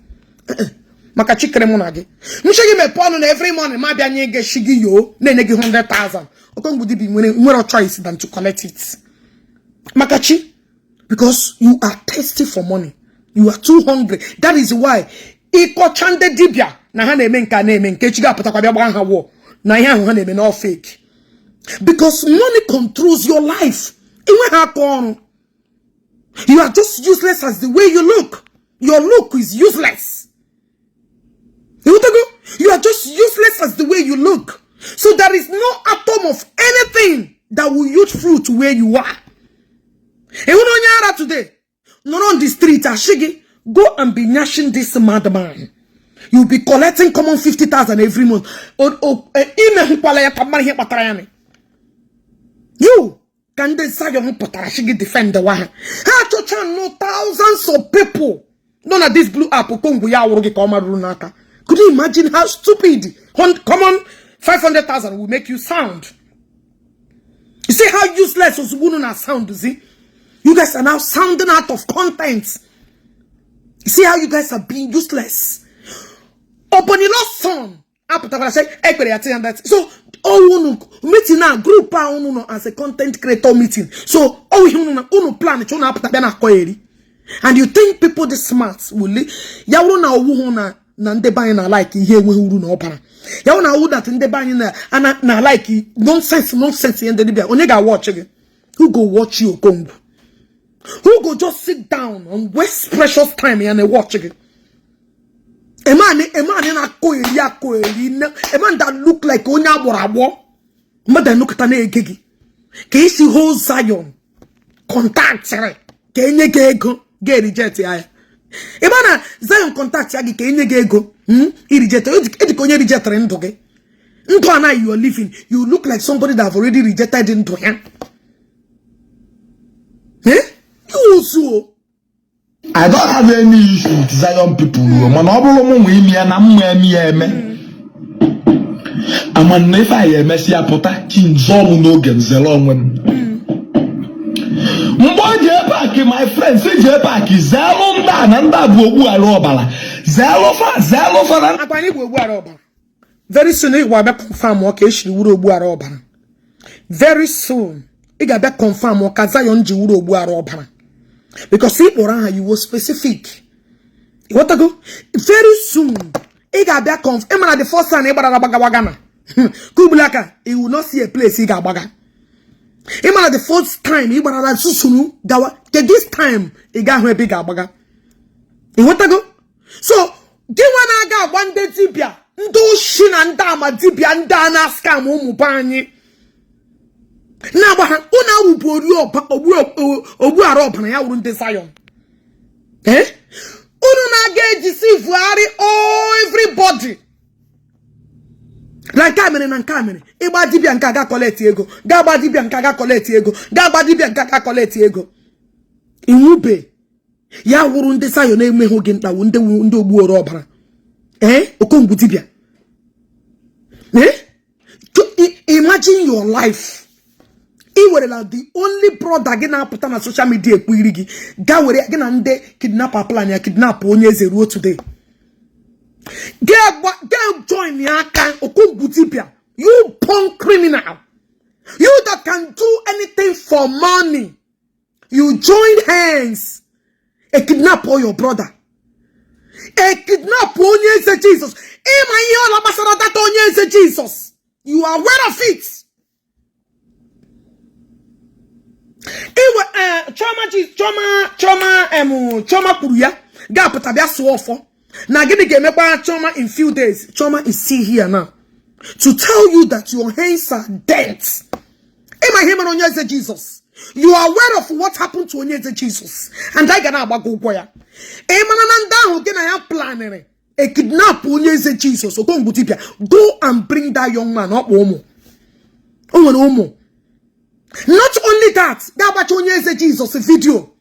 maka chikere mụ na gị. Nshi gị mepee ọnụ na every morning ma bịa nye gị shi gị yoo na-enye gị 100,000, Okongwu dibia nwere choice than to collect it maka chi. Because you are thirsty for money. You are too hungry. That is why ịkọcha ndị dibịa na ha na-eme nke a, na-eme nke echi, ga-apụtakwa bịa gbaa ha wụọ na ihe ahụ ha na-eme na fake, because money controls your life. Enweghị aka ọrụ. You are just useless as the way you look. Your look is useless. You, you are just useless as the way you look. So there is no atom of anything that will yield fruit where you are. Ịhụrụ onye ara today nọrọ on the street, ashị gị, "Go and be nyashing this madman." You'll be collecting common 50,000 every month. Ime hụkwala ya ka mara ihe kpatara ya. You ka ndị Zion pụtara shi gị defend wa ha. Ha achọcha nnọọ thousands of people nọ na this blue app. Okongwu ya wụrụ gị ka ọ marụrụ n'aka. Could you imagine how stupid common 500,000 will make you sound? You see how useless ozugbo unu na sound zi. You guys are now sounding out of content. You see how you guys are being useless. Obonilo son apụtakwara sị ekpere ya 300. So unu meeting na group a unu nọ as a content creator meeting, so ọ ihe unu na unu plan chọ unu apụta bịa na akọ eri. And you think people this smart will ya wụrụ na owuhu na ndị be anyị na like ihe enweghị uru na ọbara ya wụ na awụ that ndị be anyị na like nonsense, nonsense. Ihe ndị dibịa, onye ga-watch gị? Who go watch you, Okongwu? Who go just sit down and waste precious time ya na watch gị? A man na-akọ eri, akọ eri, a man that look like onye agbọrọ agbọ, mmadụ enukọta na-ege gị ka isi whole Zion contactịrị ka enye gị ego, ga-ereject ya. Ị ma na Zion contact ya gị ka enye gị ego, ireject edika onye rejectịrị ndụ gị, ndụ a na you are living. You look like somebody that have already rejected ndụ ya. Eh, you. I don't have any issue with Zion people o, mana ọ bụrụ mụ nwe ime ya na mma eme ya eme ama na ife anyị emesịa pụta chi nzọ m n'oge nzere onwe m. Mgbe o ji ebe a, my friends ji ebe a zeelụ ndị a na ndị a bụ ogbughara ọbara, zeelụ fa, zeelụ fa na Akwa anyị bụ ogbuara ọbara. Very soon ị ga-abịa confirm ọ ka eshiri wuru ogbuara ọbara. Very soon ị ga-abịa confirm ọ ka Zion ji wuru ogbuara ọbara, because ị kpọrọ aha, you were specific. Ịghọtago? Very soon ị ga-abịa confirm. Ị mara the first time ị gbara gbagawaga na ka ugbula aka, you will not see a place ị ga-agbaga. Ị mara the first time ị gbarara susuru gawa ke, this time ị ga-ahụ ebe ị ga-agbaga. Ịghọtago? So gị nwa na-aga agba ndị dibịa, ndị oshi na ndị ama dibịa, ndị a na-scam ụmụ be anyị na-agba ha, unu awụbụ ori ogbuara ọbara ya wuru ndị Zion. Eh, unu na-aga ejisi vugharị everybody na nke a mere, na nke a mere. Ịgba dibịa nke aga collect ego, ga gba dibịa nke aga collect ego, ga gba dibịa nke aga collect ego. Inwube ya wụrụ ndị Zion emeghụ gị mkpawu, ndị ogbuoro ọbara. Ee, Okongwu dibịa, ee, imagine your life. Ị werela the only brother gị na-apụta na social media ekwu iri gị, gaa were gị na ndị kidnapper plan ya kidnap onye eze ruo today. Ga join ya aka. Okongwu dibịa, you born criminal, you that can do anything for money, you join hands a kidnap all your brother, a kidnap onye eze Jesus. Ịma ihe ọla gbasara data onye eze Jesus, you are aware of it. Iwe Chioma ji Chioma, Chioma em, Chioma kwuru ya ga-apụta bịa sụọ ọfọ na gịnị ga-emekwa Chioma in few days. Chioma is still here now to tell you that your hands are dead. Ịma ihe mere onye eze Jesus, you are aware of what happened to onye eze Jesus, and anyị ga na-agbago ụgwọ ya. Ị mara na ndị ahụ gị na ya planịrị a kidnap onye eze Jesus. Okongwu dibịa, go and bring that young man. Ọkpa ụmụ o nwere ụmụ. Not only that, ga-agbacha onye eze Jesus video,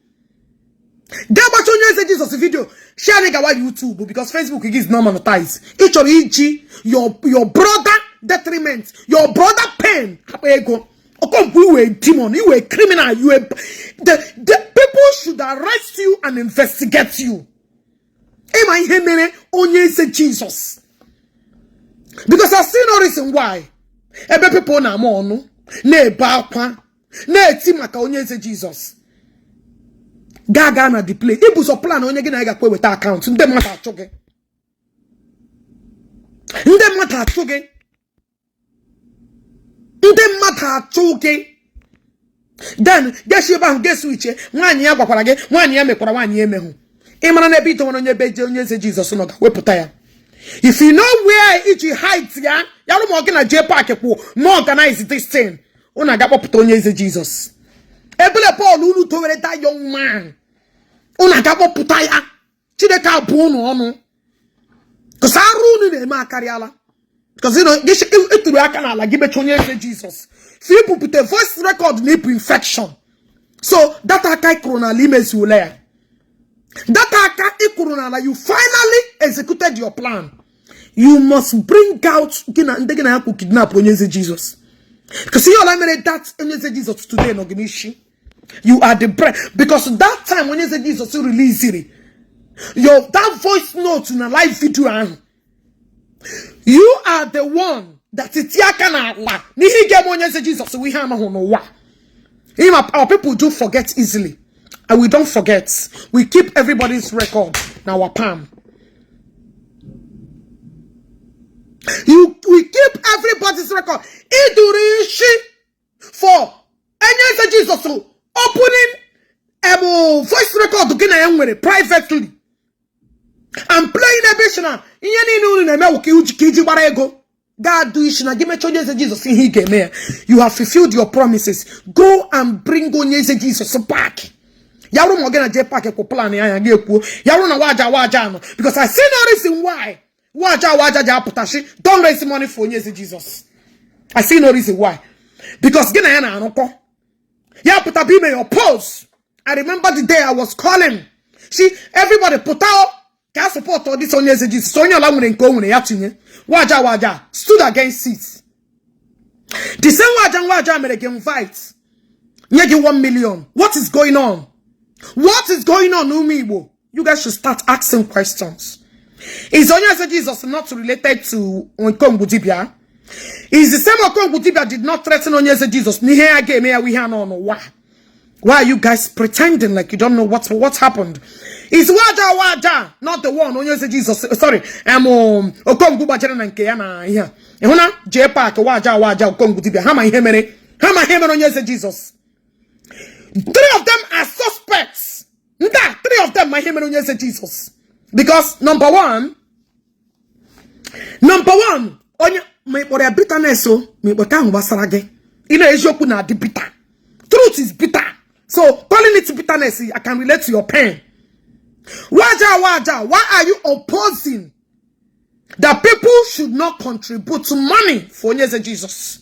ga-agbacha onye eze Jesus video, share gawa YouTube, because Facebook is not monetized. Ị chọrọ iji your brother detriment, your brother pain akpa ego. Okongwu, you a demon, you a criminal, you a the people should arrest you and investigate you. Ịma ihe mere onye eze Jesus, because I see no reason why ebe people na-ama ọnụ na-ebe akwa na-eti maka onye eze Jesus. Gaa gaa na the play ibuso plan onye gị na ya gakwa eweta account. Ndị mmadụ achụ gị, ndị mmadụ achụ gị, ndị mmadụ achụ gị. Then gesi ebe ahụ gesi uche nwaanyị ya gwakwara gị, nwaanyị ya mekwara, nwaanyị ya emehụ. Ị mara n'ebe ito nwere onye ebe je onye eze Jizọs nọ ga-wepụta ya. If you know where iji hide ya, ya rụ ma ọ gị na J Park kwụ ma organize this thing, unu aga kpọpụta onye eze Jizọs. Ebele Paul unu towere that young man, unu aga kpọpụta ya. Chineke abụọ unu ọnụ kọsa arụ unu na-eme akarịala, because you know gị eturu aka n'ala gị mechaa onye eze Jizọs fi ibupụta voice record na ibu infection. So that aka ịkụrụ n'ala, imezuola ya. That aka ịkụrụ n'ala, you finally executed your plan. You must bring out gị na ndị gị na ya kwụ kidnap onye eze Jizọs, because ihe ọla mere that onye eze Jizọs today nọ gị n'isi. You are the brain, because that time onye eze Jizọs released your that voice note na live video ahụ, you are the one that iti aka n'ala n'ihe ga-eme onye eze Jizọs wụ ihe amaghị n'ụwa. Our people do forget easily, and we don't forget. We keep everybody's record in our palm. You, we keep everybody's record. Iduru isi for onye eze Jesus opening voice record gị na ya nwere privately and playing ebe isi na ihe niile unu na-eme wụ ka iji gbara ego ga-adụ isi na gị mechaa onye eze Jizọs ihe ị ga-eme ya. You have fulfilled your promises. Go and bring onye eze Jizọs back. Ya bụrụ ma ọ gị na J Park kwụ plan ya, anya gị ekwuo ya bụrụ na waja waja anọ, because I see no reason why waja waja ji apụtachi don't raise money for onye eze Jizọs. I see no reason why, because gị na ya na-arụkọ ya pụta bụ ime your pose. I remember the day I was calling, see everybody pụta ka a support all this onye eze Jizọs. Onye ọla nwere nke o nwere ya tinye. Waja waja stood against it. The same waja waja mere gị invite, nye gị 1 million. What is going on? What is going on? Ụmụ Igbo, you guys should start asking questions. Is onye eze Jesus not related to Okongwu Dibia? Is the same Okongwu Dibia did not threaten onye eze Jesus n'ihe ya ga-eme ya ihe anọ n'ụwa? Why are you guys pretending like you don't know what happened? Is waja waja not the one onye eze Jesus, sorry, Okongwu gbajere na nke ya na ihe a? Ịhụ na J Park, waja waja, Okongwu Dibia, ha ma ihe mere, ha ma ihe mere onye eze Jesus. Three of them are suspects. Nda, three of them ma ihe mere onye eze Jesus, because number one, onye ma ị kpọrọ ya bitterness o, ma ị kpọta ahụ gbasara gị, ị na eziokwu na-adị bitter. Truth is bitter, so calling it bitterness, I can relate to your pain. Waja waja, why are you opposing that people should not contribute money for onye eze Jesus?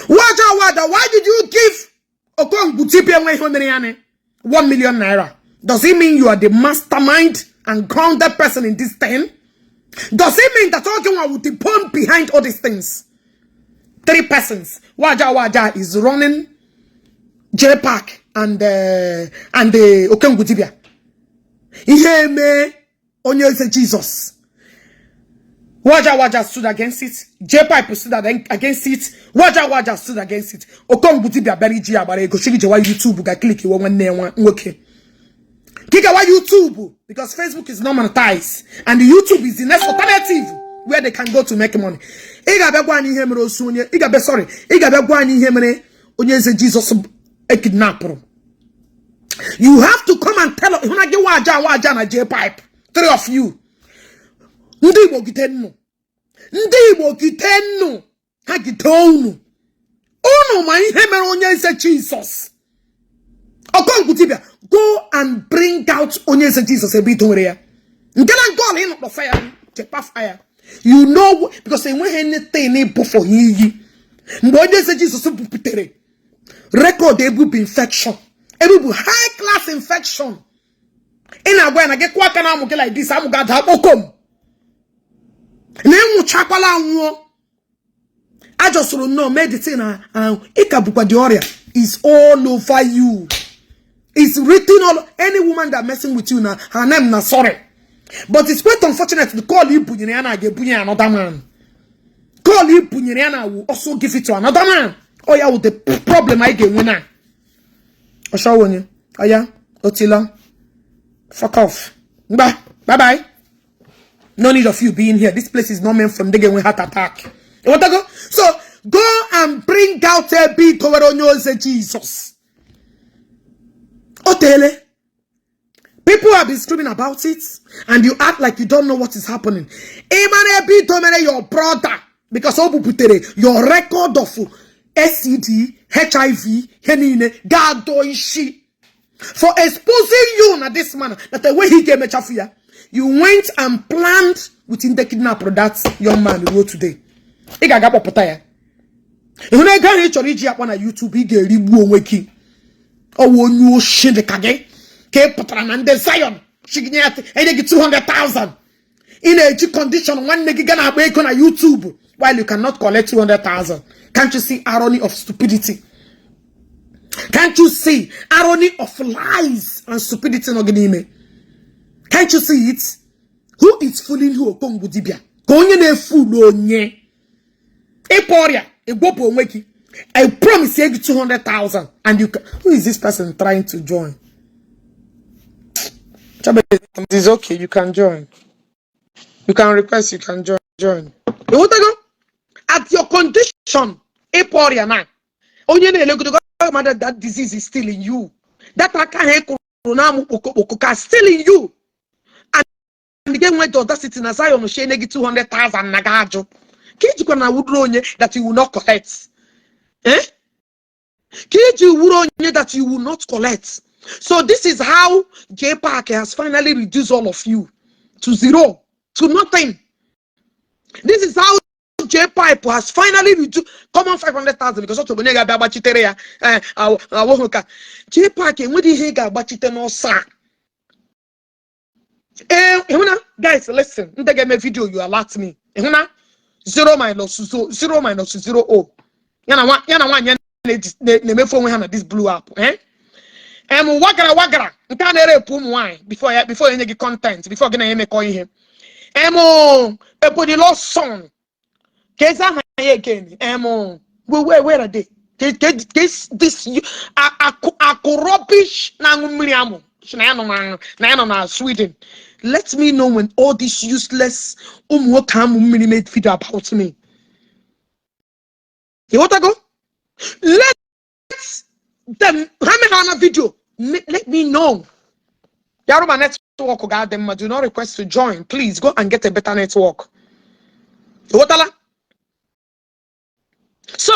Waja waja, why did you give Okongwu Dibia nwe ihe mere ya ni 1 million naira? Does it mean you are the mastermind and grounded person in this thing? Does it mean that Ogenwa with the bone behind all these things? Three persons. Waja waja is running J Park and the Okongwu Dibia. Ihe eme onye eze Jesus. Waja waja stood against it. J Pipe stood against it. Waja waja stood against it. Okongwu Dibia bịara iji ya gbara ego chigi jewa YouTube ga click iwe nwanne ya nwoke. Kigawa YouTube, because Facebook is not monetized and the YouTube is the next alternative where they can go to make money. Ị ga-abịa gwa anyị ihe mere osu onye ị ga-abịa, sorry, ị ga-abịa gwa anyị ihe mere onye eze Jizọs ekidnapụrụ. You have to come and tell hụ na gị waja waja na J Pipe, three of you. Ndị Igbo gite nnu, ndị Igbo gite nnu, ha gite unu. Unu ma ihe mere onye eze Jizọs. Okongwu Dibia, go and bring out onye eze Jizọs ebe ito nwere ya nke na nke ọla ịnọkpọ fire chepa fire, you know, because enweghị anything bụ for iyi mgbe onye eze Jizọs buputere record ebubu infection, ebubu high class infection. Ị na-agwa ya na gị kwụọ aka na amụ gị like this, amụ gị ada kpokom na ịnwụchakwala anwụọ ajọsoro nnọọ meditin na ahụ ịka bụkwa the ọrịa is all over you. It's written all. Any woman that messing with you na her name na sorry, but it's quite unfortunate, the call ibunyere ya na ga-ebunye ya another man. Call ibunyere ya na will also give it to another man. Oh ya, with the problem anyị ga-enwe na ọshawo onye ọya Otilo, fuck off. Bye bye bye. No need of you being here. This place is not meant for ndị ga-enwe heart attack. You want to go? So go and bring out ebe idowere onye oze Jesus. Otele. People have been screaming about it, and you act like you don't know what is happening. Ịmara ebe idowere your brother, because o buputere your record of STD, HIV, ihe niile ga-adọ isi for exposing you na this manner that the way he ga-emechafu ya. You went and planned with the kidnapper that young man ruo today. Ị ga-aga kpọpụta ya. Ịhụ na ego ahụ ị chọrọ iji akpọ na YouTube, ị ga-erigbu onwe gị. Ọwụ onye oshi dị ka gị ka ị pụtara na ndị Zion chiginye ya enye gị 200,000. Ị na-eji condition nwanne gị ga na-agba ego na YouTube while you cannot collect 200,000. Can't you see irony of stupidity? Can't you see irony of lies and stupidity nọ gị n'ime? Can't you see it? Who is fooling who? Okongwu dibia ka onye na-efulu onye ịpụ ọrịa ịgwọpụ onwe gị. I promise you 200,000 and you can. Who is this person trying to join? It is okay, you can join. You can request, you can join. Join. You want to go? At your condition, ịpụ ọrịa na onye na-elegodo mmadụ, that disease is still in you. That aka ha kụrụ na-amụ kpokokpoko ka still in you. And gị nwee the audacity na Zion shie gị 200,000 na ga ajụ ka ijikwa na wuru onye that you will not collect. Eh? Ka iji wuru onye that you will not collect. So this is how J Park has finally reduced all of you to zero, to nothing. This is how J Pipe has finally reduced common 500,000 because ọ chọrọ onye ga-abịa gbachitere ya. Eh, awụhụ ka J Park enweghị ihe ị ga-agbachite n'ọsọ a. Ee, ịhụna, guys, listen, ndị ga-eme video, you alert me. Ịhụna 0 minus 0 0 minus 0 o ya na nwaanyị ya na-emefu onwe ha na this blue app, eh? Em wagara wagara nke a na-erepụ ụmụ nwaanyị before ya enye gị content, before gị na ya emekọ ihe. Em Ebony Lost Son ka ezi aha ya again. Em where are they? This akụ akụ rubbish na-aṅụ mmiri amụ si na ya nọ na Sweden. Let me know when all these useless ụmụ nwoke amụ mmiri made video about me. Ịghọtago? Let them ha mee ha na video. Let me know. Yaruba network ga-adị mma. Do not request to join, please. Go and get a better network. Ịghọtala? So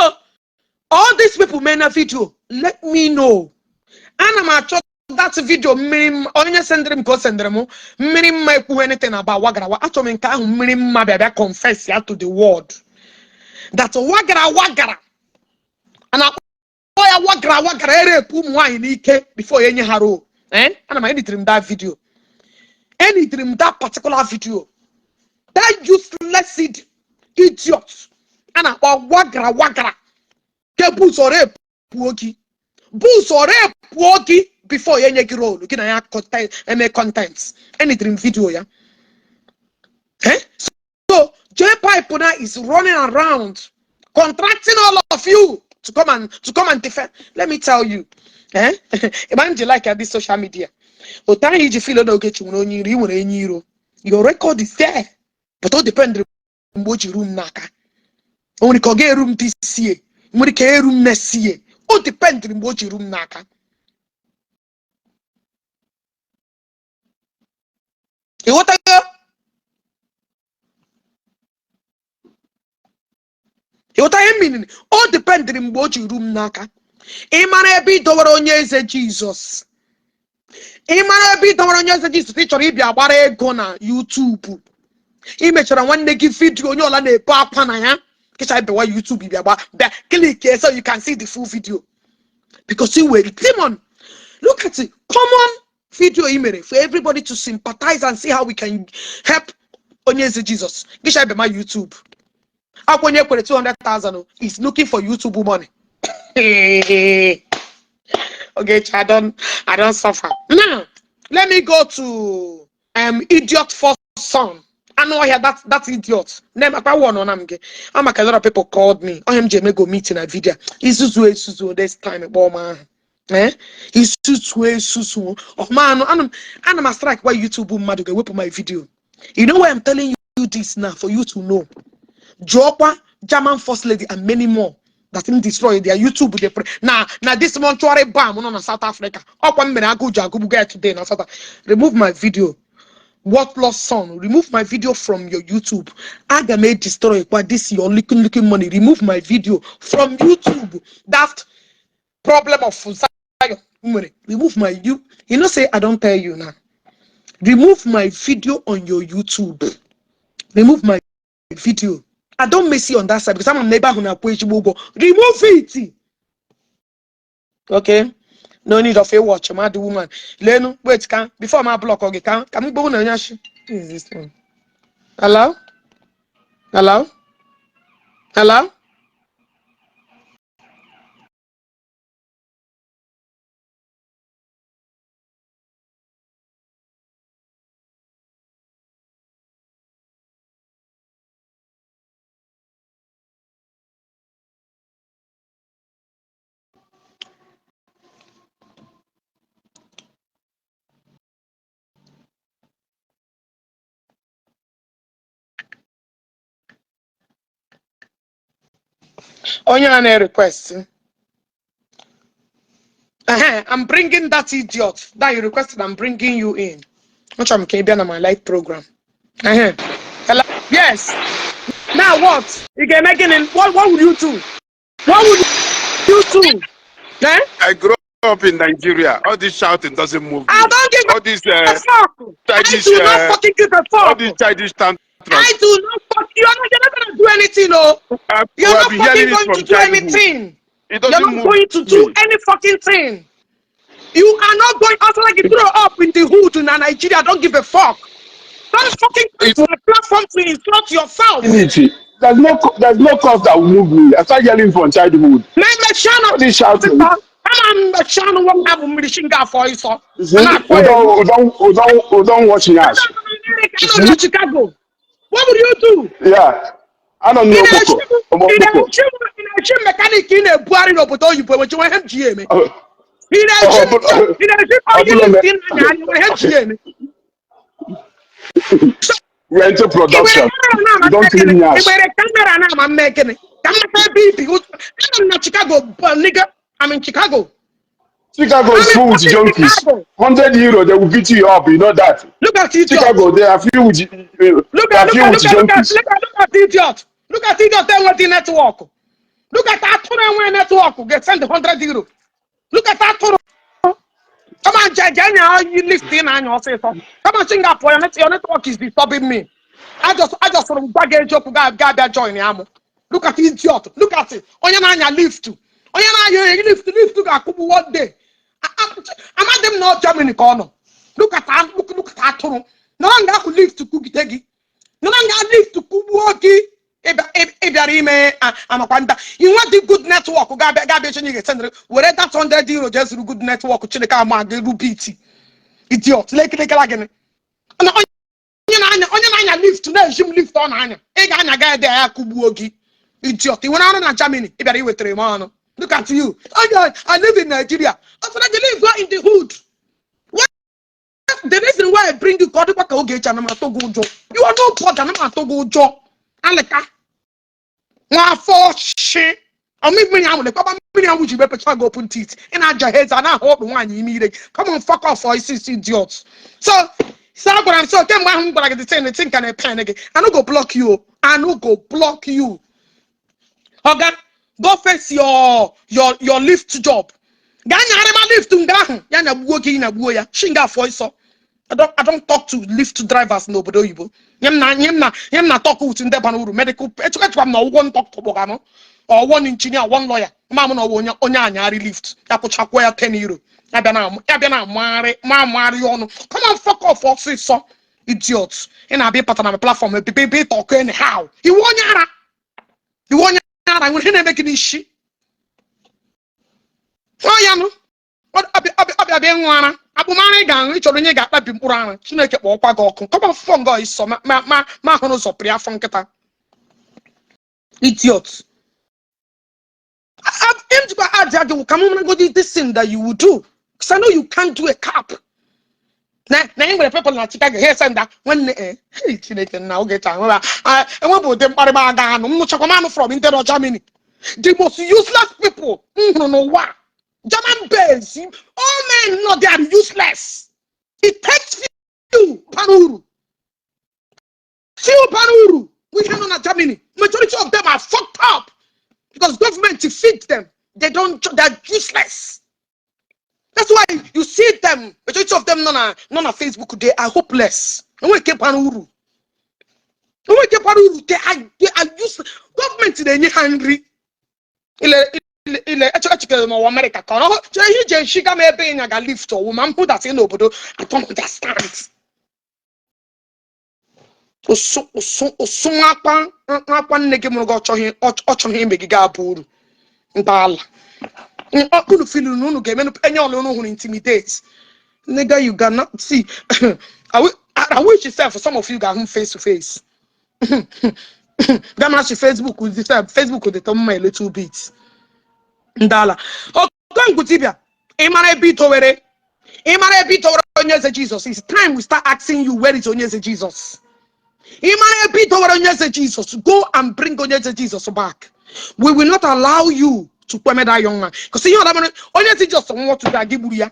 all these people made na video, let me know. Ana m achọ that video mmiri onye sendịrị m ka o sendịrị m mmiri mma ekwughị anything about wagarawa. Achọrọ m nke ahụ mmiri mma bịa bịa confess ya to the world that wagara wagara a na-akpọ ya wagara wagara erepụ ụmụ nwaanyị n'ike before ya enye ha role. Eh, ana m editiri m that video, editiri m that particular video. That useless idiot a na-akpọ wagara wagara ke bụ ụzọ repụo gị, bụ ụzọ repụo gị before ya enye gị role gị na ya content eme content. Enidiri m video ya. Eh? So J Pipe now is running around contracting all of you to come and defend. Let me tell you, eh? Ịgba like this social media. Otu ahụ iji feel na Ogechi nwere onye iro, ị nwere enyi iro. Your record is there, but o depend mgbe o ji ru m n'aka. O nwere ka ọ ga-eru m this year, nwere ka eru m next year. O depend mgbe o ji ru m n'aka. Ịghọtago? Ịghọta ihe meaning? O dependịrị mgbe o ji ru m n'aka. Ị mara ebe ị dọwara onye eze Jizọs. Ị mara ebe ị dọwara onye eze Jizọs. Ị chọrọ ịbịa gbara ego na YouTube. Ị mechara nwanne gị video onye ọla na-ebe akwa na ya. Kịcha bewa YouTube bịa gba bịa click here so you can see the full video. Because you were demon. Look at it. Common video ị mere for everybody to sympathize and see how we can help onye eze Jesus. Gịcha bịa ma YouTube. Akwa onye kwere 200,000 is looking for YouTube money. Okay, I don't suffer. Now, let me go to idiot first son. I know here that idiot. Name akpa one on am ge. I'm like a lot of people called me. I am Jeme go meet in a video. Isuzu isuzu this time kpọọ m aha. Eh, isusuo esusuo ọmanụ. Ana m strike kwa YouTube, mmadụ ga-ewepụ my video. You know why I'm telling you this now? For you to know. Jụọkwa German First Lady and many more that m destroy their YouTube. Dey pray na this mortuary bam nọ na South Africa. Ọkwa m mere agụụ ji agụgbu guy today na South. Remove my video, worthless son. Remove my video from your YouTube. Aga m destroy kwa this your looking looking money. Remove my video from YouTube. That problem of Zion nwere. Remove my, you know say I don tell you now. Remove my video on your YouTube. Remove my video. I don mess you on that side because ama m na ebe ahụ na-akwụ ezigbo ụgwọ. Remove it. Okay, no need of a watch mad woman. Lenu, wait, ka before ma block gị, ka m gbogbo na onye ashi. Who is this one? Hello, hello, hello. Onye a na-request. I'm bringing that idiot that you requested. I'm bringing you in. Achọrọ m ka ị bịa na my live program. Hello? Yes. Now what? Ị ga-eme gịnị? What would you do? What would you do? Eh? I grew up in Nigeria. All this shouting doesn't move I me. don't give All this a fuck. I childish, do not fucking give a all fuck. these childish tantrums. I do not fuck. You're not gonna do anything, oh. You're I've not been fucking hearing it going from to do childhood. anything. It You're doesn't not move going to do me. any fucking thing. You are not going also like you throw up in the hood in Nigeria. Don't give a fuck. Don't fucking come to my platform to insult yourself. Dignity. There's no cause that will move me. I started yelling from childhood. All this shouting. You see, we don't watch nyash. You see? Chicago. What would you do? Yeah. I don't Ị know na-echi Boko. Omo ị Boko. na-echi ị na-echi mechanic ị na-ebugharị n'obodo oyibo enwechi nwe ihe m ji ya eme. Ị na-echi ị na-echi onye lift ị na-anya anya nwe ihe m ji ya eme. We're into Ị nwere production. camera na-ama We don't mme clean gịnị? Ị nyash. nwere camera na-ama mme gịnị? Ka m mata ebe ibi. Anọ m na Chicago, nigga. I'm in Chicago. Chicago I'm is in full with fucking junkies. Chicago. €100, they will beat you up. You know that. Look at idiot. Chicago, they are filled with Look they at are look filled at with look at look at junkies. look at idiot. Look at idiot enweghị network. Look at atụrụ enwe network get send €100. Look at atụrụ. Come on, je nya you lift ị na-anya ọsịsọ. Come on, Singapore, your network is disturbing me. I just sort of gwa gị eziokwu ga ga abịa join ya mụ. Look at idiot. Look at it. Onye na-anya lift. Onye na-anya lift ga-akwụgbu one day. Amadị m na ọ Germany ka ọ nọ. Look at atụrụ. Nọrọ nga ahụ lift kwugide gị. Nọrọ nga lift kwugbuo gị. Ị bịara ime amakwa nda. Ị nwe dị good network ga-abịa eche na ị ga-esendịrị were that €100 jee zụrụ good network. Chineke ama gị rubiti. Idiot. Lekilekela gịnị? Na onye na-anya lift na-eji m lift ọ na-anya, ị ga-anya ga ede ya kụgbuo gị. Idiot. Ị nwere ọrụ na Germany, ị bịara iwetara m ọnụ. Look at you. Oh, I live in Nigeria. I said, I live in the hood. What? The reason why I bring you ka ọ dịkwa ka Ogechi ana m atụ gị ụjọ. You are no brother, ana m atụ gị ụjọ. Alịka nwa afọ shi ọmị mmiri ahụ lekọba mmiri ahụ ji mepecha gị open teeth. Ị na-aja eze a na-ahụ ọkpụ nwaanyị ime ire. Come on, fuck off, isi isi idiot. So agwara m so kemgbe ahụ m gwara gị the thing ka na-epen gị. I no go block you. I no go block you. Oga, go face your lift job. Gaa nyagharịma lift nga ahụ ya nyagbuo gị, nyagbuo ya shi nga afọ ịsọ. I don't talk to lift drivers n'obodo oyibo. Nye m na talk with ndị bara uru medical echekwa m na ọgwụgwọ doctor kpọga m or one engineer, one lawyer. Ma m na ọwụ onye anyagharị lift ya kwụchakwuo ya €10 ya bịa na amagharị ma amagharị ọnụ. Come on, fuck off ọsịsọ, idiot. Ị na-abịa ịpata na platform ebe ebe ịtọkọ anyhow. Iwu onye ara, iwu onye ara nwere ihe na-eme gị n'isi ọ ya nụ ọbịa bịa ịṅụ ara akpụmara ị ga-aṅụ. Ị chọrọ onye ga-akpabi mkpụrụ ara. Chineke kpọọkwa gị ọkụ. Kọma afọ nga ịsọ ma hụrụ ụzọ pịrị afọ nkịta. Idiot. M jikwa add gị ka m maragodi this thing that you will do, because I know you can't do a cap na e nwere people na Chicago ha senda nwanne. Hey, Chineke nna, oge taa nwere enwebụ ụdị mkparịba aga anụ m nụchakwa m anụ from ndị nọ Germany, the most useless people m hụrụ n'ụwa. German base, all men no, they are useless. It takes few bara uru, few bara uru. We nọ na Germany, majority of them are fucked up because government to feed them. They don't, they're useless. That's why you see them, majority of them nọ na Facebook, they are hopeless. Enwe nke bara uru, enwe nke bara uru. They are useless. Gọọmenti na-enye ha nri ile ile ile. Echekere m ọwa Amerịka ka ọ chere ihe iji eshiga m ebe ịnya ga lift ọwụ ma m hụ that n'obodo. I don't understand. Ụsụ ụsụ ụsụ nwakwa nwakwa nne gị mụrụ gị, ọ chọghị ime gị ga-abụ uru ntọala. Unu filu na unu ga-eme enye ọla unu hụrụ intimidate. Nigga, you cannot see. I wish yourself some of you ga-ahụ m face to face. Gamarachi Facebook dị Facebook dị mma a little bit. Ndala Okongwu dibịa, ị mara ebe itowere, ị mara ebe itowere onye eze Jesus. It's time we start asking you, where is onye eze Jesus? Ị mara ebe itowere onye eze Jesus, go and bring onye eze Jesus back. We will not allow you to kweme that young man, because ihe ọla mere onye eze Jesus nwụọ today, gị gburu ya.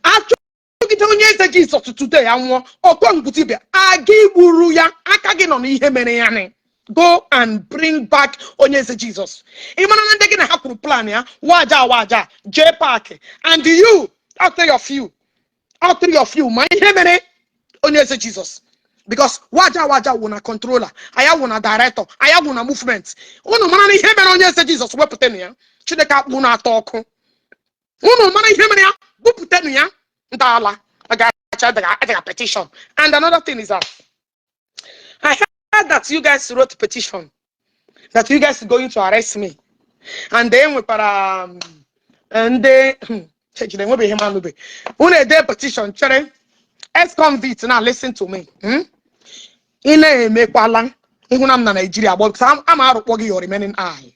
Achọgide onye eze Jesus today ya nwụọ, Okongwu dibịa aga igburu ya. Aka gị nọ n'ihe mere ya ni. Go and bring back onye eze Jesus. Ị mara na ndị gị na ha kwuru plan ya waja waja J Park and you, all three of you, all three of you ma ihe mere onye eze Jesus, because waja waja wụ na controller aya, wụ na director aya, wụ na movement. Unu mara na ihe mere onye eze Jesus, wepụtanụ ya. Chineke akpụ na-atọ ọkụ. Unu mara ihe mere ya, bupụtanụ ya. Ntọala agacha petition. And another thing is that I heard that you guys wrote petition that you guys are going to arrest me, and then nwekwara ndị ejide enwebeghị m anụbe unu ede petition. Chere, ex-convict, now listen to me, Ị na-emekwala ịhụna m na Nigeria gbọ ama arụkpọ gị your remaining eye.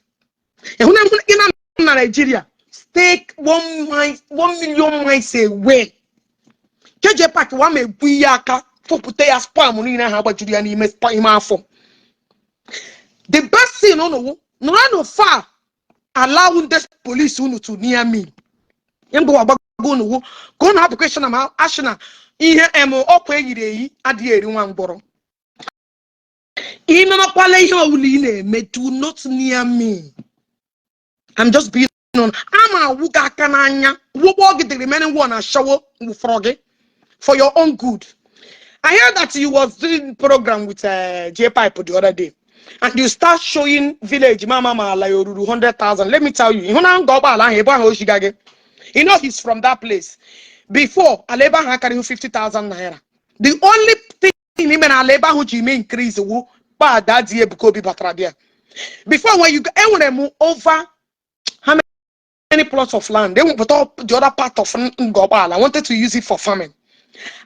Ịhụna ị na m na Nigeria, stay 1 mile, 1 million miles away. KJ Park wa ma egbu ihe aka fopụta ya sperm niile ahụ agbajuru ya n'ime ime afọ. The best thing unu wụ nọrọ far, allow ndị police unu to near me. Mbụ agbago unu wụ ka unu hapụ question ma ashị na ihe em ọkwa eyiri eyi adịghị eri nwa mgbọrọ. Imemakwala ihe ọbụla ị na-eme, do not near me. I'm just being on. Ama awụ gị aka n'anya wụkpọ gị. The remaining one ashawo wụfọrọ gị for your own good. I heard that you was doing program with J Pipe the other day, and you start showing village mama ma ala yoruru 100,000. Let me tell you, ịhụ na nga ọgbaala ahụ ebe ahụ o shiga gị. You know he's from that place. Before, ala ebe ahụ akarịghị 50,000 naira. The only thing ime na ala ebe ahụ ji mee increase wu kpa di Ebuka Obi batara there. Before, when you enwere m over how many plots of land, they put up the other part of Ngọgbaala. I wanted to use it for farming.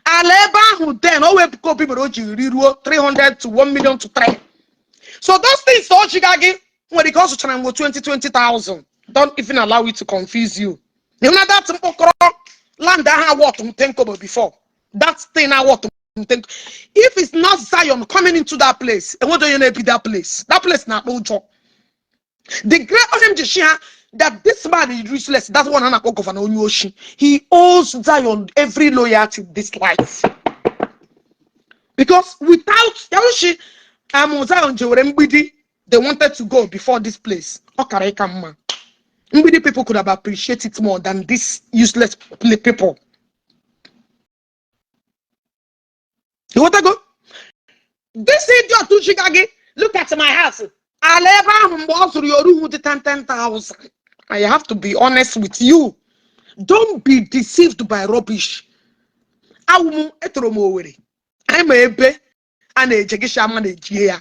Ala ebe ahụ then o wee Ebuka Obi mere o ji riruo 300 to 1 million to 3. So those things ọ chiga gị nwere ike ọ zụchara mgbe 20 20,000. Don't even allow it to confuse you. You know that mkpọkọrọ land ahụ worth 10 kobo before. That thing worth 10. If it's not Zion coming into that place, enweghị onye na-ebi that place. That place na-akpọ ụjọ. The great onye m ji shi ha that this man is useless. That one a na-akpọ Governor onye oshi. He owes Zion every loyalty this life. Because without Yarushi, Zion jewere mgbidi, they wanted to go before this place. Ọ kara ịka mma. Mgbidi people could have appreciated it more than this useless people. You want to go? This idiot Uchiga gị, look at my house. Ala ebe ahụ mgbe ọ zụrụ ya oruhu dị 10 10,000. I have to be honest with you. Don't be deceived by rubbish. Awụ m etoro m Owerri. Anyị ma ebe a na-eje gị ama na-ejie ya.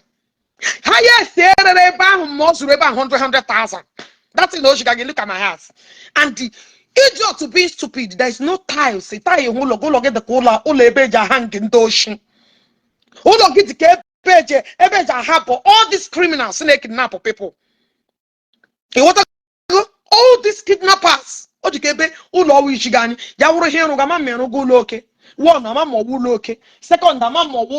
Ha ya esi erere ebe ahụ ma ọ zụrụ ebe ahụ 100 100,000. That's in Oshiga gị, look at my house. And the idiot being stupid, there is no tiles. Tile hụ ụlọ gị dịka ụlọ ebe eji aha nke ndị oshi. Ụlọ gị dị ka ebe eji ahapụ all these criminals na-ekidnap people. Ịghọtago? All these kidnappers, ọ dị ka ebe ụlọ ọwụ isi gị anyị ya wụrụ ihe ịrụga ama ma ịrụga ụlọ oke one, ama ma ọwụ ụlọ oke second, ama ma ọwụ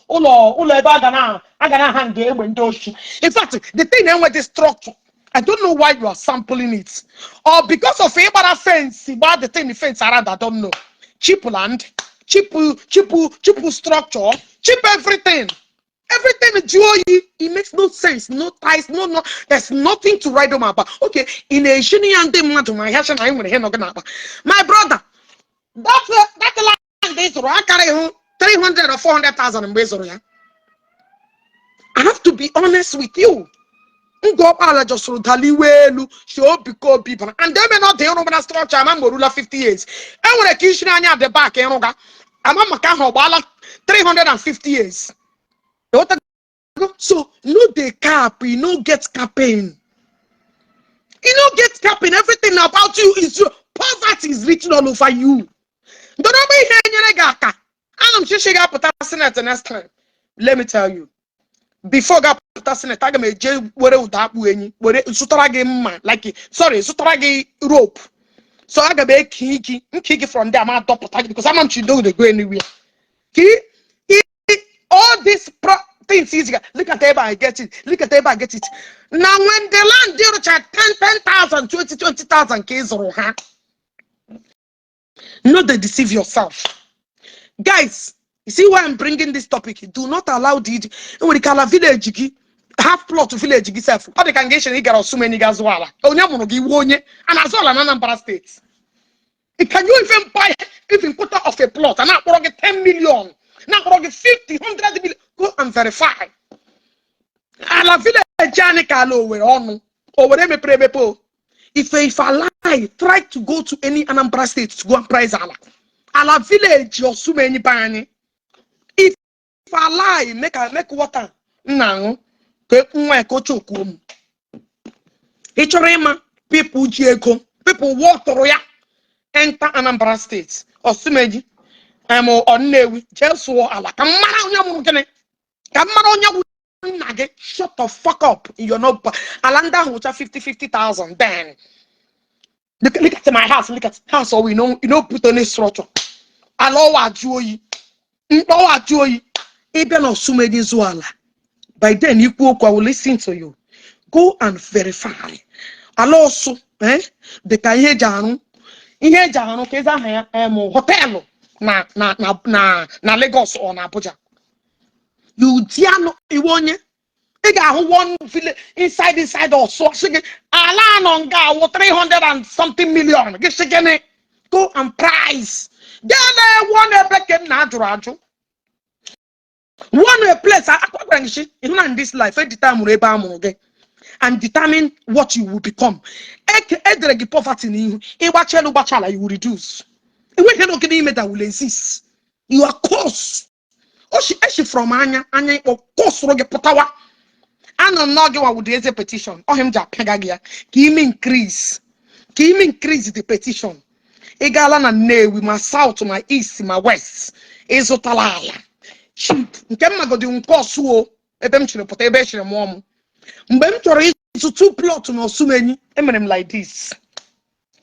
ụlọ ebe a ga na aha nga egbe ndị oshi. In fact, the thing enweghị structure. I don't know why you are sampling it, or because of ịgbara fence, gba the thing fence around. I don't know. Cheap land, cheap, cheap, cheap structure, cheap everything. Everything jụọ oyi. It makes no sense, no ties, no, there's nothing to write home about. Okay, ị na-eji ya ndị mmadụ ma ahịa na anyị nwere ihe nọ gị n'akpa. My brother, that land ị zụrụ akara ịhụ 300 or 400,000 mgbe ị zụrụ ya. I have to be honest with you. Ngọ Ọkpala jọsụrụ daliwe elu si obi ka obi bara and eme na ọ dị ịrụ na structure ama ma orula 50 years. E nwere ka isi anya dị back ịrụga ama maka ahụ ọ gbaala 350 years. Ịghọtago? So no dey cap, you no get capping. You no get capping. Everything about you is your poverty is written all over you. Ndọrọgba ihe nyere gị aka. Ana m chichi ga-apụta senate next time. Let me tell you. Before ga-apụta senate, aga m eje were ụda akpụ enyi were zụtara gị mma, like, sorry, zụtara gị rope. So aga m eke gị nke gị from there ma dọpụta gị because ama m chi no dey go anywhere. Ka all these things is, look at ebe I get it, look at ebe I get it. Now when the land dị rụcha 10 10,000, 20 20,000 ka ị zụrụ ha. No dey deceive yourself. Guys, you see why I'm bringing this topic? Do not allow the enwere ike ala village gị, half plot village gị sef. Ọ dị ka nga echere ị gara Osumeni ga zụọ ala. Onye mụrụ gị iwu onye a na-azụ ala na Anambra State. Can you even buy even quarter of a plot? And na-akpọrọ gị 10 million, na-akpọrọ gị 50, 100 million. Go and verify. Ala village anyị ka ala Owerri ọnụ. Owerri mepere emepe o. If I lie, try to go to any Anambra State to go and price ala. Ala village Osumenyi be anyị. If I lie, make I make water m na-aṅụ ka nwa ya ka o chokuo m. Ị chọrọ ịma people ji ego, people wọtụrụ ya, enter Anambra State, Osumenyi, ọ Nnewi, jee sụọ ala ka m mara onye mụrụ gịnị, ka m mara onye bụ nna gị. Shut the fuck up. You're not ala ndị ahụ wụcha 50 50,000 then. Look at my house. Look at house. Or we know you no put any structure. Ala ọwa ajụ oyi, mkpọwa ajụ oyi. Ịbịa na Osumenyi zụọ ala, by then ikwu okwu, I will listen to you. Go and verify ala Ọsụ, eh, dị ka ihe eji arụ, ihe eji arụ ka ezi aha ya hotel na Lagos or na Abuja. You dianụ iwe onye ị ga-ahụ one village inside Ọsụ, sị gị ala anọ nga awụ 300 and something million. Gị sị gịnị? Go and price. Gaa na-ewu n'ebe ke m na ajụrụ ajụ one a place. Akwagwara gị sị ịhụ na in this life e determine ebe a mụrụ gị and determine what you will become. Eke edere gị poverty n'ihu, ịgbacha elu gbacha ala, you will reduce. Enweghị n'oge n'ime that will exist. You are cursed. Oshi eshi from anya anya ịkpọ kọsụrụ gị pụtawa. Anọ m n'oge wa with eze petition ọhịa m ji apịaga gị ya ka ime increase, ka ime increase the petition. Ị gaala na Nnewi, ma south, ma east, ma west, ịzụtala ala cheap. Nke m magodi nke Ọsụ o ebe m chịrị pụta, ebe e chịrị mụọ m. Mgbe m chọrọ ịzụ two plot na Osumenyi, emere m like this,